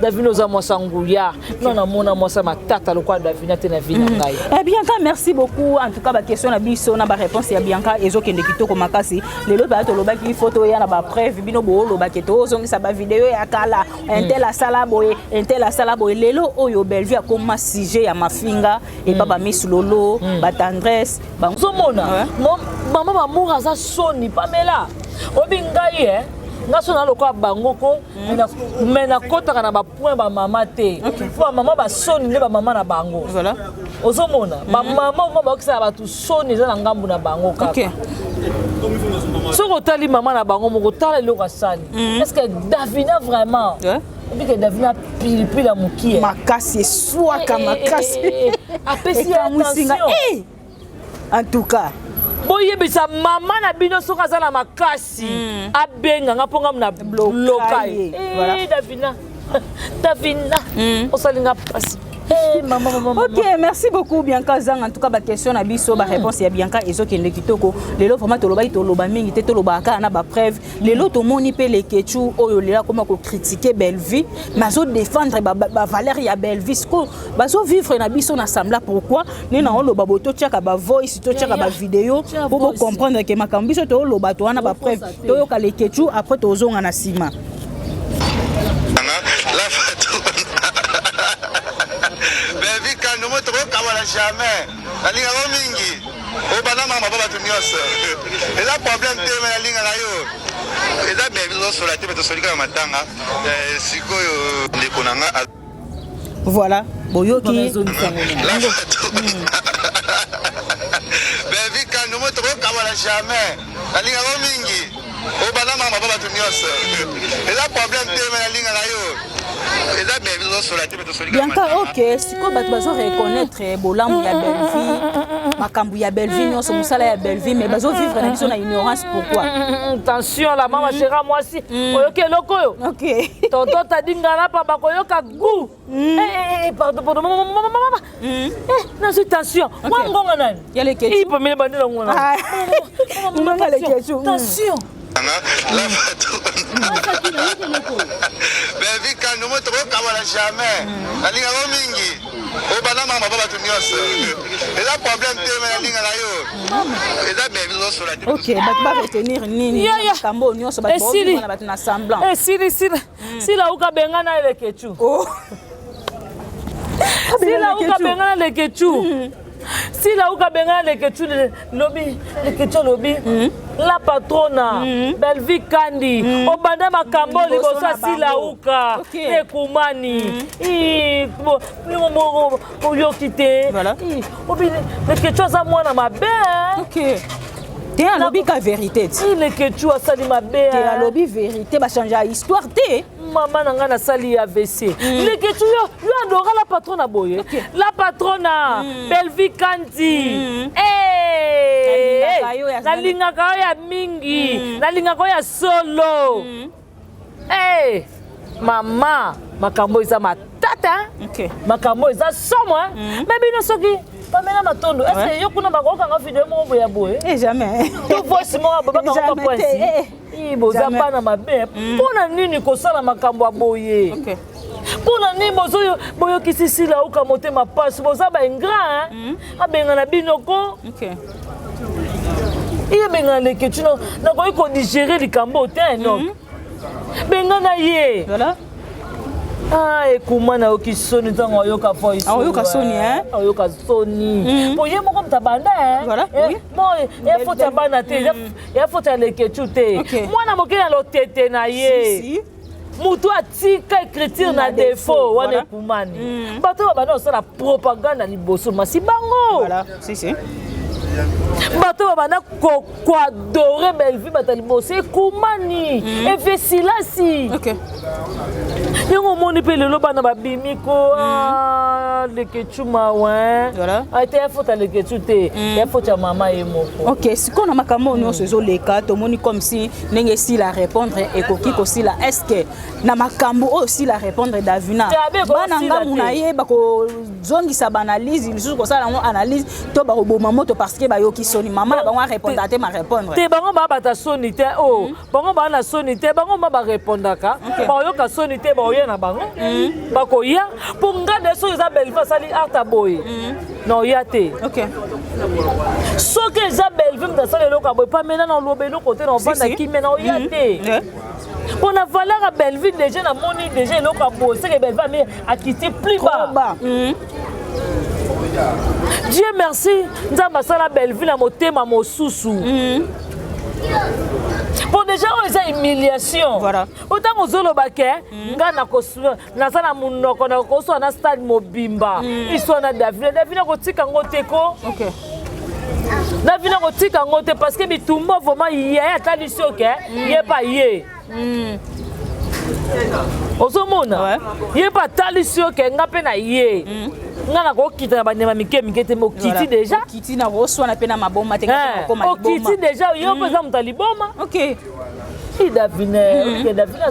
Davina oza mwasi nguya. No namona mwasi matata lokola Davina te na vie na ngai. Eh, Bianca, merci beaucoup. En tout cas, baquestion na biso na baréponse ya Bianca ezokende kitoko makasi. Lelo baya tolobaki fo toya na bapreuve. Bino boolobaki tozongisa bavideo ya kala, un tel asala boye, un tel asala boye. Lelo oyo Bellevue akoma sujet ya mafinga epa bamiss Lolo, batendresse. Ozomona mama Mamour aza soni. Pamela obi ngai e nga so na lokola bango ko, mais nakɔtaka na bapoint bamama te, po bamama basoni nde bamama na bango. Ozomona bamama oma baokisaka bato soni, eza na ngambu na bango kaka. Soki otali mama na bango moko, tala eloko asali. Est ce que Davina vraiment, obike Davina pilipili ya mokie. Makasi, eswaka makasi. Apesi ye attention. En tout cas. Boyebisa mama na bino, soki aza na makasi, abenganga mpo ngamu na bloka ye. Davina, Davina, osalinga mpasi. Mama, mama. Ok, merci beaucoup Bianca Zang. En tout cas, baquestion na biso, baréponse ya Bianca ezokende kitoko. Lelo vraiment tolobaki, toloba mingi te, tolobaka kaka na bapreuve. Lelo tomoni mpe Lekechu oyo lelo akoma kocritiquer Bellevue, mais azodéfendre bavaleur ya Bellevue. Sikoyo bazovivre na biso na semblant. Pourquoi nde na oloba boye? Totiaka bavoice, totiaka bavideo mpo bocomprendre ke makambo biso tooloba to wana bapreuve. Toyoka Lekechu, après tozonga na nsima. La Bellevue Kando mo tokokabala jamais, nalingaka mingi, obanda mama pa bato nyonso, eza problème te, mais nalingaka yo. Eza Bellevue, tozosola te, mais tosoli kaka matanga. Sikoyo ndeko na nga. Voilà, boyoki. Bellevue Kando mo tokokabala jamais, nalingaka mingi, obanda mama pa bato nyonso, eza problème te, mais nalingaka yo. Eza Bellevue, tozosola te, mais tosoli. Bianca, ok, sikoyo bato bazo reconnaître bolamu ya Bellevue, makambo ya Bellevue nyonso, mosala ya Bellevue, mais bazovivre na biso na ignorance. Pourquoi? Tension la mama shera mwasi, oyoki eloko oyo? Ok. Tonton tadi ngana pa bakoyoka gu. Pardon, pardon mama, mama, nazwi tension mwa ngonga nani. Ya Lekechu. Ipamele bandela ngona. Ngonga Lekechu. Tension. La Bellevue Kando mo tokokabala jamais, nalingaka mingi, obanda mama pa bato nyonso, eza problème te, mais nalingaka yo. Eza Bellevue, tozosola te. Ok, bato baretenir nini? Makambo oyo nyonso, bato Esili. baovivre na bato na semblant. Esili, sila sila uka bengana Elekechu. Sila uka bengana Lekechu, sila uka bengana Lekechu. Lobi Lekechu alobi la patrona Bellevue Kandi obanda makambo Liboso liboso na ya sila bango. uka ekumani oyoki te. Voilà. Obi Lekechu aza mwana mabe. Ok. Te, alobi ka vérité ti. Leketu asali mabe. Te, alobi vérité, bachange ya histoire te. Mama na ngai, nasali AVC. Leketu, yo yo adora la patronne boye. La patronne Belvi Kandi. Nalingaka yo ya mingi, nalingaka yo ya solo. Mama, makambo eza matata, makambo eza somo. Me bino soki Pamela Matondo, est-ce yo kuna bakokanga video moko boye ya boye? Jamais. To voice moko boye bakanga poinsi. Boza bana mabe. Mpona nini kosala makambo ya boye? Mpona nini boyokisi Sila oka motema pasi? Boza baingrat. Abengana bino ko iye, bengana Leketu. Nakoki kodigérer likambo te. Donc bengana ye. Ah, ekuma nayoki soni ntango ayoka voice. Aoyoka soni, hein? Ayoka soni po ye moko moto abanda. Bon, ya faute ya bana te, ya faute ya Leketu te. Mwana moke na lotete na ye, motu atika écriture na défaut wana. Ekumani bato oyo babanda kosala propagande na liboso masi bango, bato babanda koadorer Bellevue, bato ya liboso ekumani efe silasi. Yango omoni mpe lelo bana babimi ko Leketu mawa ate. Ya faute ya Leketu te, ya faute ya mama ye moko. Ok, sikoyo na makambo oyo nyonso ezoleka, tomoni comme si ndenge esila répondre ekoki kosila. Est ce que na makambo oyo osila répondre Davina, bana ngambu na ye bakozongisa baanalyse lisusu, kosala yango analyse to bakoboma moto parce que bayoki soni? Mama na bango arépondre te, ma répondre. Te, bango baa soni te. O bango baa na soni te, bango ma barépondaka, baoyoka soni te, baoya na bango, bakoya. Mpo nga de, soki eza Bellevue asali acte boye, na oya te. Soki eza Bellevue moto asali eloko ya boye, pamela na oloba eloko te, na ovanda kimia, na oya te. Mpo na valeur ya Bellevue, déjà namoni déjà eloko ya boye, seke Bellevue ami akiti plus bas. Dieu merci, Nzambe asala Bellevue na motema mosusu, mpo déjà oyo eza humiliation. Otango ozoloba ke nga naza na monoko, nakoswa na stade mobimba, histoire na David. David akotika yango te ko, David akotika yango te, parce que bitumba vraiment ye atalisi oke ye pa ye. Ozomona ye mpe atalisi yo ke nga mpe na ye, nga nakokita na bandema mike mike te. Okiti déjà. Okiti na koswana mpe na maboma te. Okiti déjà, yo mpe eza moto ya liboma. Davine, Davine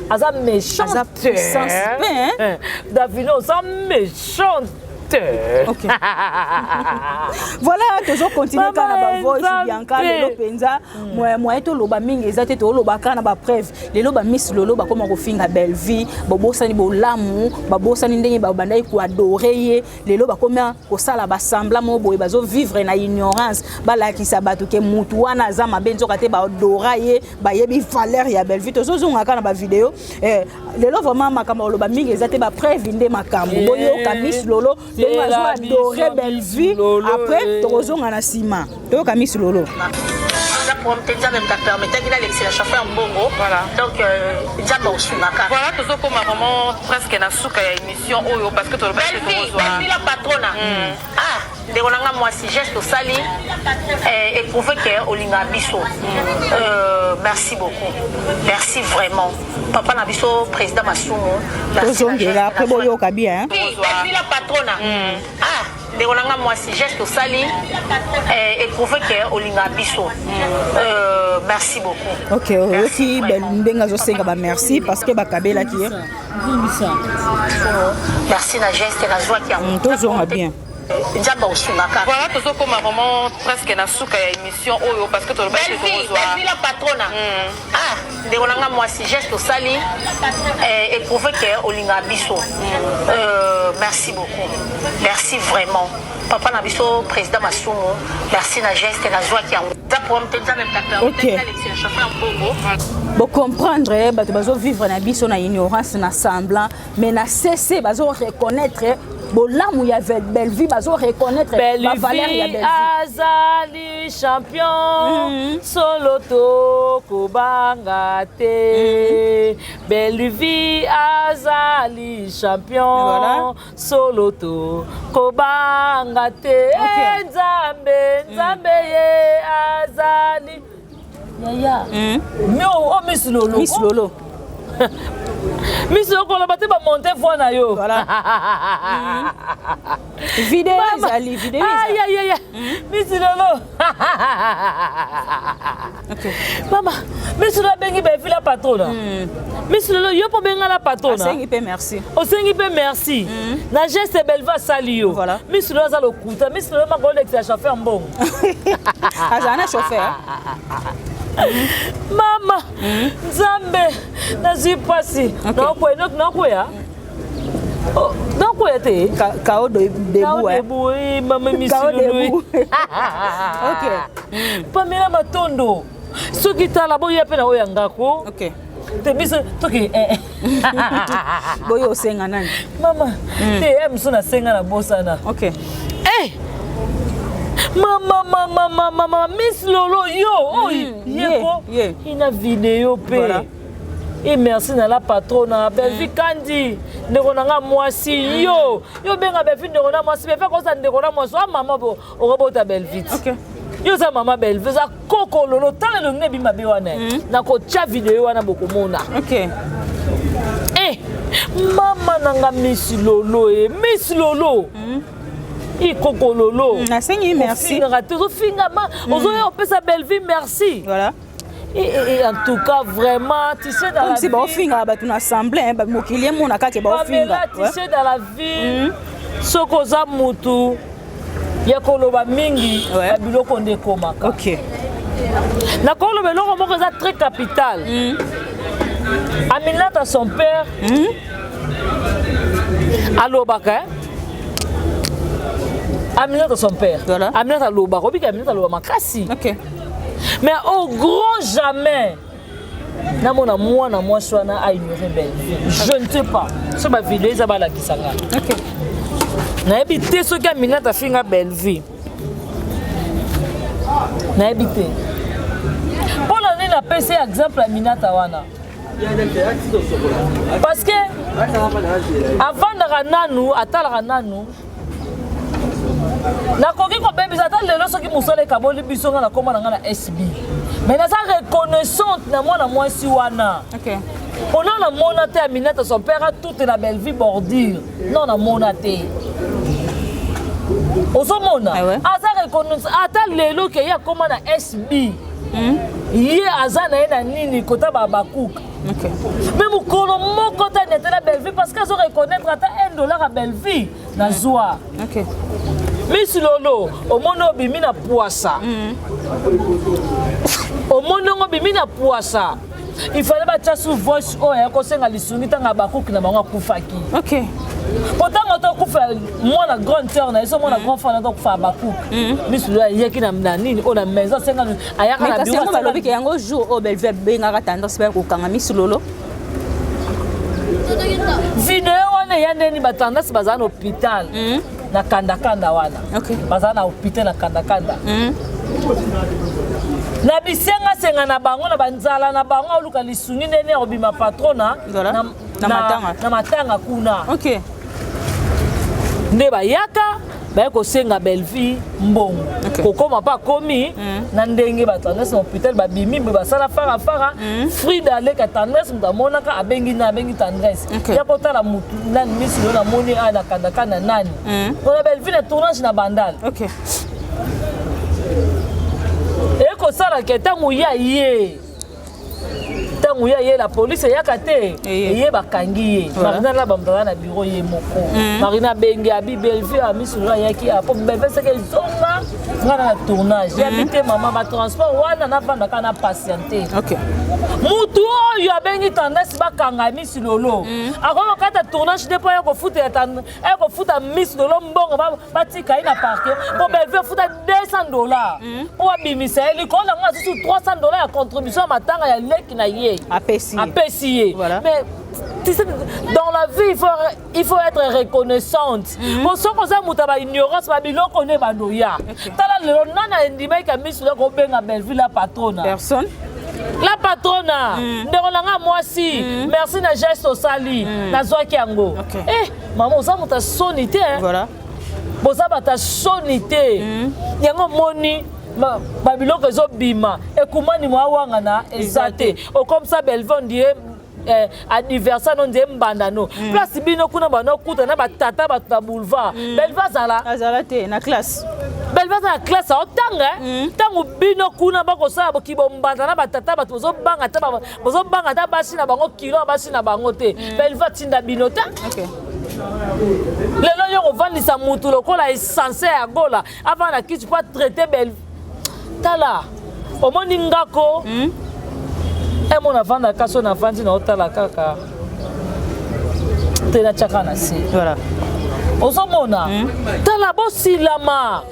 aza méchante. Aza puissance mpe. Davine oza méchante. Ok. Voilà, tozocontinue kaka na bavoice. Bianca, lelo mpenza moyen toloba mingi eza te, toloba kaka na bapreuve. Lelo bamiss Lolo bakóma kofinga Bellevue, babosani bolamu, babosani ndenge babandaki koadorer ye. Lelo bakomi kosala basemblant moko boye, bazovivre na ignorance, balakisa bato ke mutu wana aza mabe, nzoka te baadora ye, bayebi valeur ya Bellevue. Tozozonga kaka na bavideo. Lelo vraiment makambo koloba mingi eza te, bapreuve nde makambo. Boyoka Miss Lolo ndenge azo adorer Bellevue, après tokozonga na nsima. Toyoka Miss Lolo. Problème te, Nzambe moto apermettaki nalekisela chauffeur mbongo, donc Nzambe osungaka. Voilà, tozokoma vraiment presque na suka ya émission oyo, parce que tolobaki Bellevue la patrona. Ah, ndeko na nga mwasi, geste osali eprouve ke olingaka biso. Merci beaucoup, merci vraiment, papa na biso président Masumu. Tozongela après, boyoka bien. Bellevue la patrona. Ah, ndeko na nga mwasi, geste osali eprouve ke olingaka biso. Merci beaucoup. Ok, oyoki ndenge azosenga bamerci parce que bakabelaki ye. Merci na geste nazwaki yango. Tozonga bien. Nzambe osungaka. Voilà, tozokoma vraiment presque na suka ya émission oyo, parce que tolobaki Bellevue la patrona. Ah, ndeko na nga mwasi, geste osali eprouve ke olingaka biso. Merci beaucoup, merci vraiment, papa na biso président Masumu. Merci na geste nazwaki yango. Eza problème te, Nzambe apermettaki nalekisela chauffeur mbongo. Bocomprendre, bato bazovivre na biso na ignorance, na semblant, mais na cc bazoreconnaître bolamu ya Bellevue, bazoreconnaître bavaleur ya Bellevue. Azali champion. Solo tokobanga te. Bellevue azali champion. Solo tokobanga te. Nzambe, Nzambe ye azali. Yaya, mais o Miss Lolo. Miss Lolo. Miss Lolo, koloba te, bamonte voix na yo. Voilà. Video ezali, video. Ayayaya, Miss Lolo. Mama Miss Lolo abengi Belvi la patrona. Miss Lolo, yo mpo benga la patrona. Asengi mpe merci. Osengi mpe merci na geste Belvi asali yo. Miss Lolo aza lokuta. Miss Lolo mako olekisa chauffeur mbongo. Azala na chauffeur. Mama, Nzambe, nazwi mpasi. Nakoya, nakoya te. Kao debout. Debout, mama Miss Lolo. Pamela Matondo, soki tala boya mpe na oyo ya ngako te, biso toke. Boyo osenga nani? Mama, te, ya mosu nasenga na bosana. Eh, mama, mama, mama, mama Miss Lolo, yo oyo yeko ina video mpe e merci na la patrona Belvi Kandi, ndeko na nga mwasi. Yo yo benga Belvi ndeko na mwasi. Belvi akoza ndeko na mwasi oa mama okobota Belvi. Yo oza mama Belvi, oza koko Lolo. Tala elongi na ebi mabe wana, nakotya video wana, bokomona. Eh, mama na nga Miss Lolo, e Miss Lolo, ikoko Lolo. Nasengi merci. Ofingaka te, ozofingama, ozoya opesa Belvi merci. Voilà. Et en tout cas, vraiment, tu sais, dans la vie vie, baofingaka bato na assemblée, mokili emona kaka baofinga. Tu sais, dans la vie, soki oza mutu ya koloba mingi, babiloko nde ekomaka. Nakoloba eloko moko eza très capital. Aminata, son père alobaka. Aminata, son père. Aminata alobaka, obika Aminata aloba makasi. Mais au grand jamais namona mwana mwasi wana aignore Bellevue. Je ne sais pas so bavideo eza balakisanga. Nayebi te soki Aminata afinga Bellevue, nayebi te. Mpo na nini napesi exemple Aminata wana? Parce que avandaka nanu, atalaka nanu. Nakoki kobebisa ata lelo soki mosala ekaboli biso, nga nakóma na nga na SB, mais naza reconnaissante na mwana mwasi wana. Mpona namona te Aminata, son père, atutela Bellevue bordure. Non, namona te. Ozomona, aza reconnaissant ata lelo ke ye akóma na SB, ye aza na ye na nini kota babakuka. Mais mokolo moko te anetela Bellevue, parce que azo reconnaître ata 1 dollar ya Bellevue nazwa. Miss Lolo, omoni obimi na pwasa, omoni yango obimi na pwasa. Il fallait batya su voice oyo ya kosenga lisungi ntango abakuki na bango akufaki. Po ntango tokufa mwana grande sœur na ye, so mwana grand frère na tokufa abakuki, Miss Lolo ayaki na nini oyo na maison, asenga, ayaka na bureau. Balobiki yango jour oyo Bellevue abengaka Tendance baya kokanga Miss Lolo. Video wana eya ndeni batendance bazala na hôpital na kandakanda wana, bazala na hôpital na kandakanda na bisengasenga na bango na banzala na bango, aoluka lisungi ndeni ya kobima patrona na matanga kuna. Nde bayaka baye kosenga Bellevue mbongo. Kokóma mpe akomi na ndenge batendresse na hôpital babimi mpe basala farafara. Frida aleka Tendresse, moto amonaka, abengi na abengi Tendresse ya kotala mutu nani Miss Lolo namoni aya na kandakanda nani mpona Bellevue na tournage na Bandal. Ekosalaka ntango ya ye, ntango ye aye, la police eyaka te, eye bakangi ye. Marina na bamoto aza na bureau ye moko. Marina abengi abi Bellevue, Miss Lolo ayaki po Bellevue seke ezonga nga na tournage yabi te. Mama, batransport wana navandaka na patiente. Mutu oyo abengi Tendresse bakanga Miss Lolo akoki kokata tournage te mpo aya kofuta Miss Lolo mbongo, batika ye na parquet po Bellevue afuta 200 $ mpo babimisa ye. Likolo nango asusu 300 $ ya contribution ya matanga ya leki na ye. Apesi. Apesi ye. Mais tu sais, dans la vie, il faut être reconnaissante. Po soki oza moto ya baignorance, babiloko nde bandoya. Tala lelo, nani andimaki Miss Lolo kobenga Bellevue la patrona? Personne. La patrona, ndeko na nga mwasi, merci na geste osali, nazwaki yango. Eh, mama, oza moto ya soni te. Boza bato ya soni te. Yango omoni. Babiloko ezobima, ekumani mwa wangana eza te. Okomisa Belve ondire adversaire no, nde mbanda no. Place bino kuna banokuta na batata bato na boulevard. Belve azala Azala te na classe. Belve aza na classe, aotanga. Ntango bino kuna bakosala bombanda na batata bato, bozobanga ta, bozobanga ta basi na bango, kilo ya basi na bango te. Belve atinda bino te. Lelo yo kovandisa mutu lokola essence ya Gola, avanda na kiti mpo atraite Belve. Tala, omoni ngako emo navandaka so navandi na otala kaka te, natiaka na se. Ozomona, tala, bosilama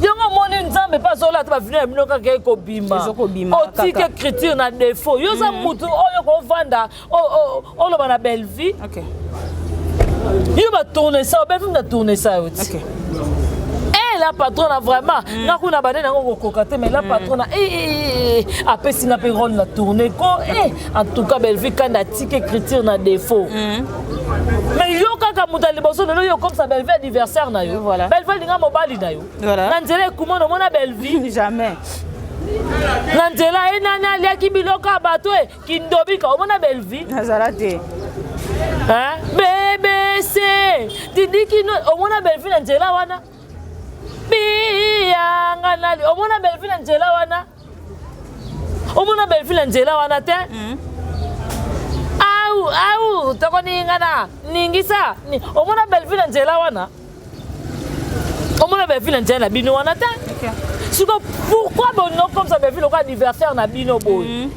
yango. Omoni, Nzambe mpe azola te. Bavideo ya bino kaka ekobima. Ezokobima. Otiki Kaka. Écriture na défaut. Yo oza mutu oyo kovanda oloba na Bellevie. Yo batourne sa, Bellevie na tourne sa yo ti. Eh, la patronne, vraiment, nga kuna bande nango kokoka te, mais la patronne apesi nga mpe rôle na tourne ko. En tout cas, Bellevie kanda atiki écriture na défaut, mais yo kaka moto ya liboso lelo yo komisa Bellevie adversaire na yo. Bellevie alinga mobali na yo. Na nzela ekumana, omona Bellevie? Jamais. Na nzela ye nani aliaki biloko ya bato e kindobika, omona Bellevie? Nazala te. Bbc didikino, omona Bellevie na nzela wana? Biyanga nali, omona Bellevie na nzela wana? Omona Bellevie na nzela wana te? Au au tokoningana ningisa. Omona Bellevie na nzela wana? Omona Bellevie na nzela na bino wana te? Siko pourquoi bono comme ça, Bellevie lokola adversaire na bino boye?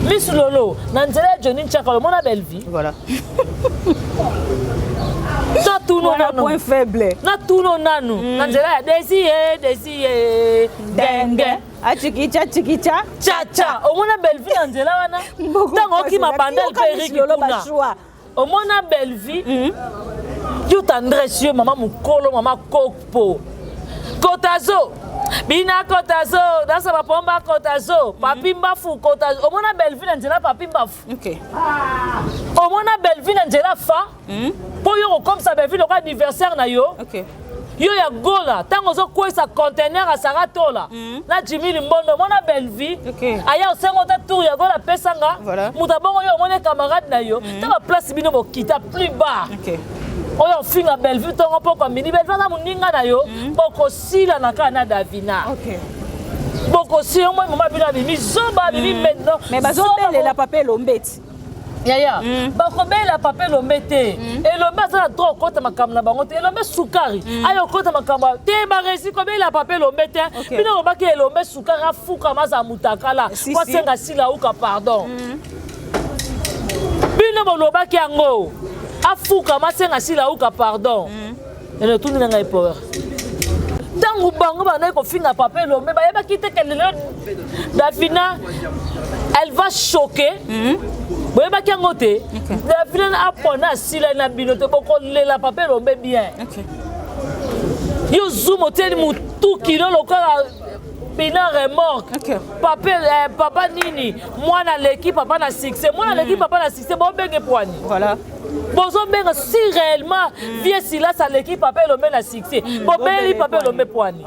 Misu lolo na nzela ya Johnny Nchaka, omona Bellevie? Voilà. Natuno Wana nanu. point faible. Natuno nanu, na nzela ya Desi ye, Desi ye ndenge Achikicha chikicha. Chacha, omona Bellevie na nzela wana? Ntango okima Bandal mpe Eriki Lolo kuna, bashwa. Omona Bellevie? Yo tendresse, yo mama mokolo, mama kokpo kotazo bina kotazo dasa bapomba kotazo papi mbafu kotazo, omona Bellevie na nzela papi mbafu? Omona Bellevie na nzela fa mpo yo kokomisa Bellevie lokola adversaire na yo? Yo ya Gola, ntango ozokwesa conteneur asara tola na Jimi Limbondo, omona Bellevie? Aya osengo ta tour ya Gola apesanga moto abongo. Yo omoni camarade na yo ta baplace bino bokita plus bas oyo ofinga Bellevue ntongo pokwa mini. Bellevue aza moninga na yo, bokosila na kaka na Davina. Bokosila yo. Moi mama bino abimi zoba, abimi maintenant. Mais bazobelela papa Elombeti. Yaya, bakobela papa Elombe te. Elombe aza na droit okota makambo na bango te. Elombe sukari ayo okota makambo te. Baresi kobela papa Elombe te. Bino lobaki Elombe sukari afukama, aza mutakala po asenga sila uka pardon. Bino bolobaki yango, afukama asenga sila uka pardon. Ene otuni na ngai power, ntango bango bandaki kofinga papa Elombe, bayebaki te ke lelo Davina, elle va choquer. Boyebaki yango te. Davina apona asila na bino te, bokolela papa Elombe bien. Yo zoom otieli motu kilo lokola bina remorque. Papa, papa nini, mwana aleki papa na succès, mwana aleki papa na succès, bobenge pwani. Bozobenga si réellement vieux Silas aleki papa Elombe na succès, bobeli papa Elombe pwani.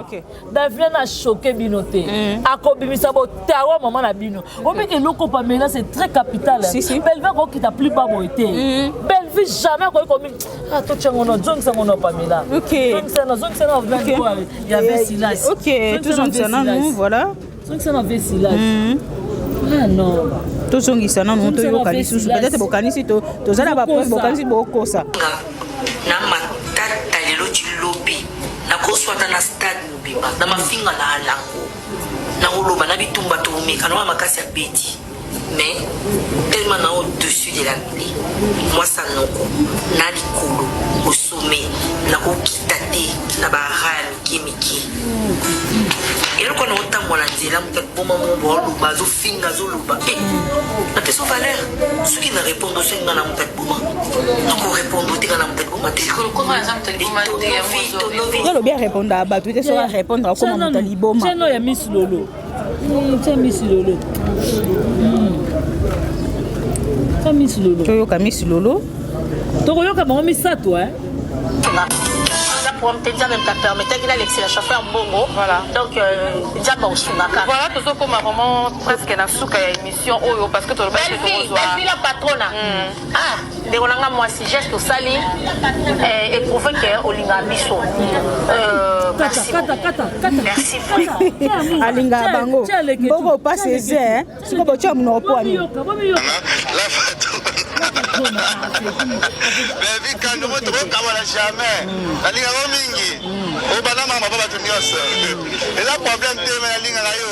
Davina na choqué bino te, akobimisa botawa mama na bino. Obiki eloko Pamela, c'est très capital. Si, si. Bellevue akokita plus bas boye te. Bellevue jamais akoki komi. Ah, totiango no, zongisango no, Pamela. Zongisa no, zongisa no. Il y avait Silas. Ok, tozongisa nanu, voilà. Zongisa na ve Silas. Ah non. Tozongisa nanu, toyoka lisusu. Peut-être bokanisi toza na bapreuve, bokanisi bokosa. Na matata lelo ti lobi, nakoswata na stade mobimba na mafinga na alango, nakoloba na bitumba tokomeka na makasi ya beti, mais tellement na au-dessus de la mêlée, mwasa noko na likolo au sommet, nakokita te na bara ya mike mike. Eloko na otambola nzela, moto akoboma mo oloba, azofinga, azoloba e napesa valeur. Soki na répondre, soki nga na moto akoboma, nakorépondre te. Nga na moto akoboma te. Olobi arépondre ya bato te, soki arépondre akoma moto ya liboma. Tiano ya Miss Lolo, tia Miss Lolo, tia Miss Lolo. Toyoka Miss Lolo. Tokoyoka bango misato. problème te. Nzambe moto apermettaki nalekisela chauffeur mbongo. Voilà. Donc Nzambe akosungaka. Voilà, tozokoma vraiment presque na suka ya émission oyo, parce que tolobaki Belleville. tokozwa Belleville la patrona. Ah, ndeko na nga mwasi, geste osali éprouve ke olingaka biso. Merci beaucoup. Merci vraiment. Alingaka bango mboko opasi eze siko botia monoko po ani. La Bevi Kandumo, tokokabwana jamais. Nalingaka mingi. Obanda mama pa bato nyonso. Eza problème te, me nalingaka yo.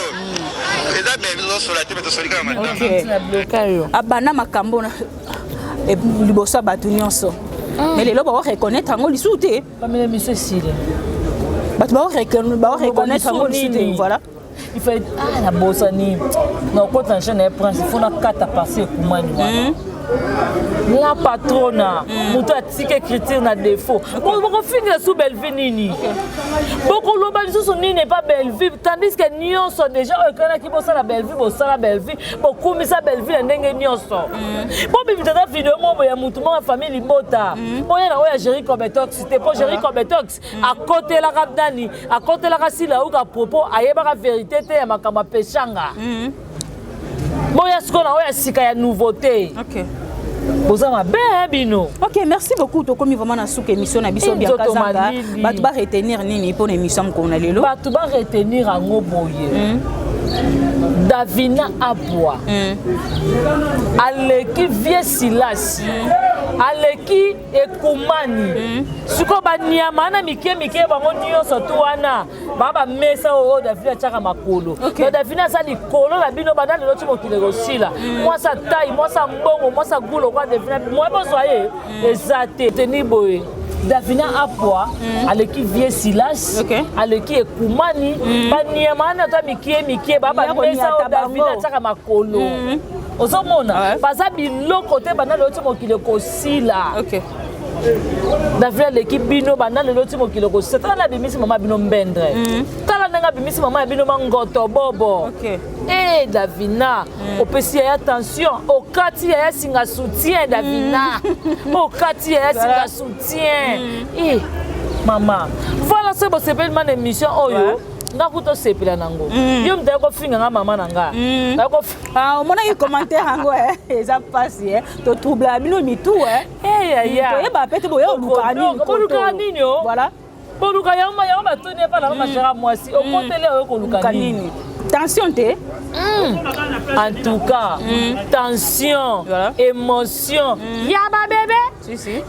Eza bevi tozosola te, me tosoli kaka matanga. Abanda makambo liboso ya bato nyonso, mais lelo baoreconnaître yango lisusu te. Pamela, émission esili. Bato baoreconnaître yango lisusu te, voilà. Il faut, ah, nabosani nakokota na chaîne ya Prince, il faut nakata parti ekumani wana. La patrona, moto atika écriture na défaut, bokofingela su Bellevue nini, bokoloba lisusu nini epa Bellevue, tandis que nyonso déjà oyo ekanaki bosala Bellevue, bosala Bellevue, bokumisa Bellevue na ndenge nyonso. Bobimisa ata video moko ya motu moko ya famille libota oyo na oyo ya Géri Cobetox te, mpo Géri Cobetox akotelaka nani, akotelaka Sila Uka propos, ayebaka vérité te ya makambo apeshanga. Boya sikoyo na oyo ya sika ya nouveauté. Boza mabe bino. Ok, merci beaucoup. Tokomi vraiment na suka émission na biso. Eh, Bianca nzoto Zanga, malili. bato baretenir nini mpona émission mokolo na lelo? Bato baretenir yango boye: Davina Abwa aleki vie Silasi, aleki ekumani. Sikoyo banyama wana mike mike, bango nyonso tu wana baa bamesa oyo Davina atiaka makolo. Donc Davina aza likolo na bino banda lelo ti mokili ekosila. Mwasi atai, mwasi mbongo, mwasi agulo kwa Davina, mwa bozwa ye eza te. Teni boye: Davina Apwa aleki vie Silas, aleki ekumani. Banyama wana ata mikie mikie, baa Ya bamesa oyo koniata Davina bango. atiaka makolo, ozomona baza biloko te banda lelo ti mokili ekosila. David aleki bino banda lelo ti mokili ekosila. Tala na abimisi mama bino mbendre, tala ndenge abimisi mama ya bino mangoto bobo. E Davina, opesi yaya tension, okati yaya singa soutien. Davina, okati yaya singa soutien. E mama, voilà, soki bosepeli ma na émission oyo, nga kuta osepela nango. Yo moto aye kofinga nga mama na nga. Ah, omonaki commentaire yango, eza mpasi, totroublaka bino mitu. Toyeba pe te boye olukaka nini. Bolukaka nini o? Voilà. Boluka yango, yango batuni epa na mashara mwasi, okoteli oyo koluka nini? Tension te. En tout cas, tension, émotion ya babebe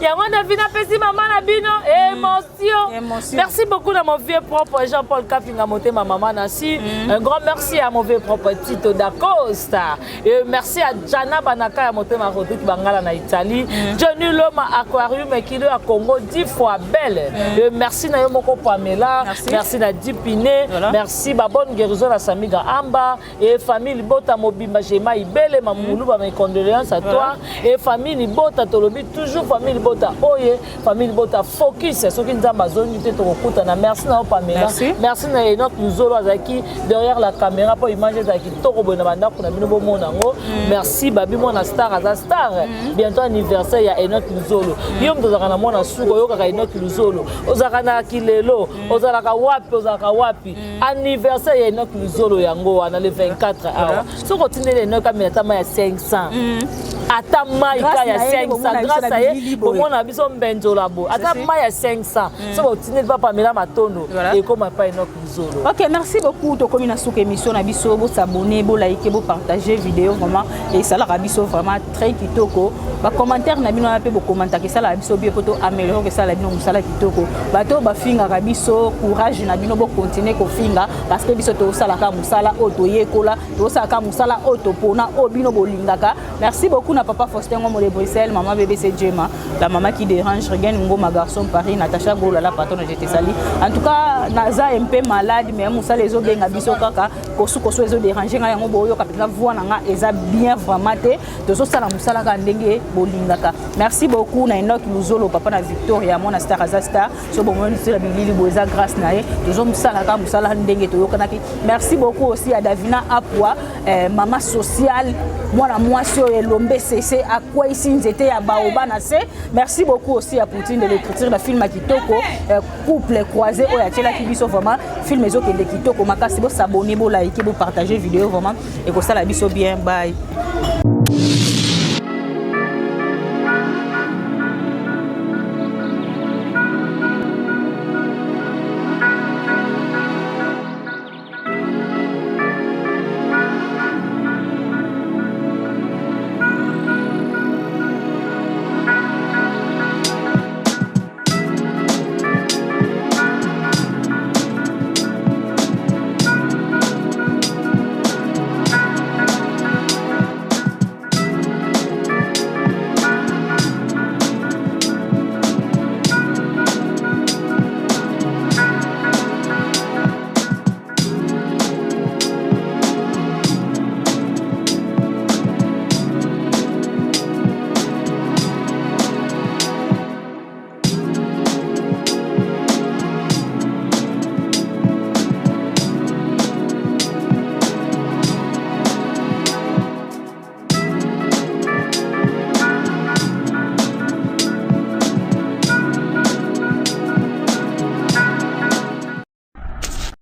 yango David apesi mama na bino émotion. Merci beaucoup na mon vieux propre Jean-Paul Kapinga, motema mama Nasi. Un grand merci à mon vieux propre Tito Dacosta et merci à Jana Banaka ya motema Rodrigue Bangala na Italie, Johnny Loma Aquarium ekilo ya Congo 10 fois belle. Et merci na yo moko Pamela, merci na Dipine, merci ba bonne guérison na Samiga Amba et famille Libota mobimba. Jema Ibele Mamulu, ba mes condoléances à toi et famille Libota. Tolobi toujours famille Libota oye, famille Libota focus. Soki Nzambe azongi te, tokokutana. Merci na yo Pamela. Merci. Merci na Enok Luzolo, azalaki derrière la caméra mpo image ezalaki kitoko boye na bandako na bino bomona yango. Merci babi mwana star, aza star. Bientôt anniversaire ya Enok Luzolo. Yo moto ozalaka na mwana suka, oyokaka Enok Luzolo, ozalaka na kilelo, ozalaka wapi, ozalaka wapi? Anniversaire ya Enok Luzolo yango wana le 24 awa. Soki otindeli Enok, amela ata mai ya 500, ata mai ka ya 500, grâce a ye bomona biso mbenzola boye, ata mai ya 500 so botindeli papa Pamela Matondo, ekoma epai Enok Luzolo. Ok, merci beaucoup. Tokomi na suka émission na biso. Bosabonner, bolike, bopartage vidéo, vraiment esalaka biso vraiment très kitoko. Bacommentaire na bino wana mpe bokommentaka, esalaka biso bien po to améliorer, esala bino mosala kitoko. Bato oyo bafingaka biso, courage na bino, bocontinue kofinga, parce que biso tosalaka mosala oyo toyekola, tosalaka mosala oyo topona, oyo bino bolingaka. Merci beaucoup na papa Faustin Ngomo de Bruxelles, maman BBC Djema, la maman qui dérange, Regan Ngoma, garçon Paris, Natacha Gola, la patronne, je te salue. En tout cas, naza un peu malade, mais mosala ezobenga biso kaka kosukosu, ezodérange ngai yango. Boyoka mpenza voix na nga eza bien vraiment te. Tozosala mosala kaka ndenge bolingaka. Merci beaucoup na Enok Luzolo, papa na Victoria, mwana star aza star. So bomoni so na bilili boye, eza grâce na ye. Tozomosalaka mosala ndenge toyokanaki. Merci beaucoup aussi à Davina Apwa, mama sociale, mwana mwasi oyo elombe sese akweyisi nzete ya baoba na se. Merci beaucoup aussi à Poutine de l'écriture na film ya kitoko, Couple croisé, oyo atielaki biso. Vraiment, film ezokende kitoko makasi. Bos'abonner, bolike, bopartage vidéo, vraiment ekosala biso bien. Bye.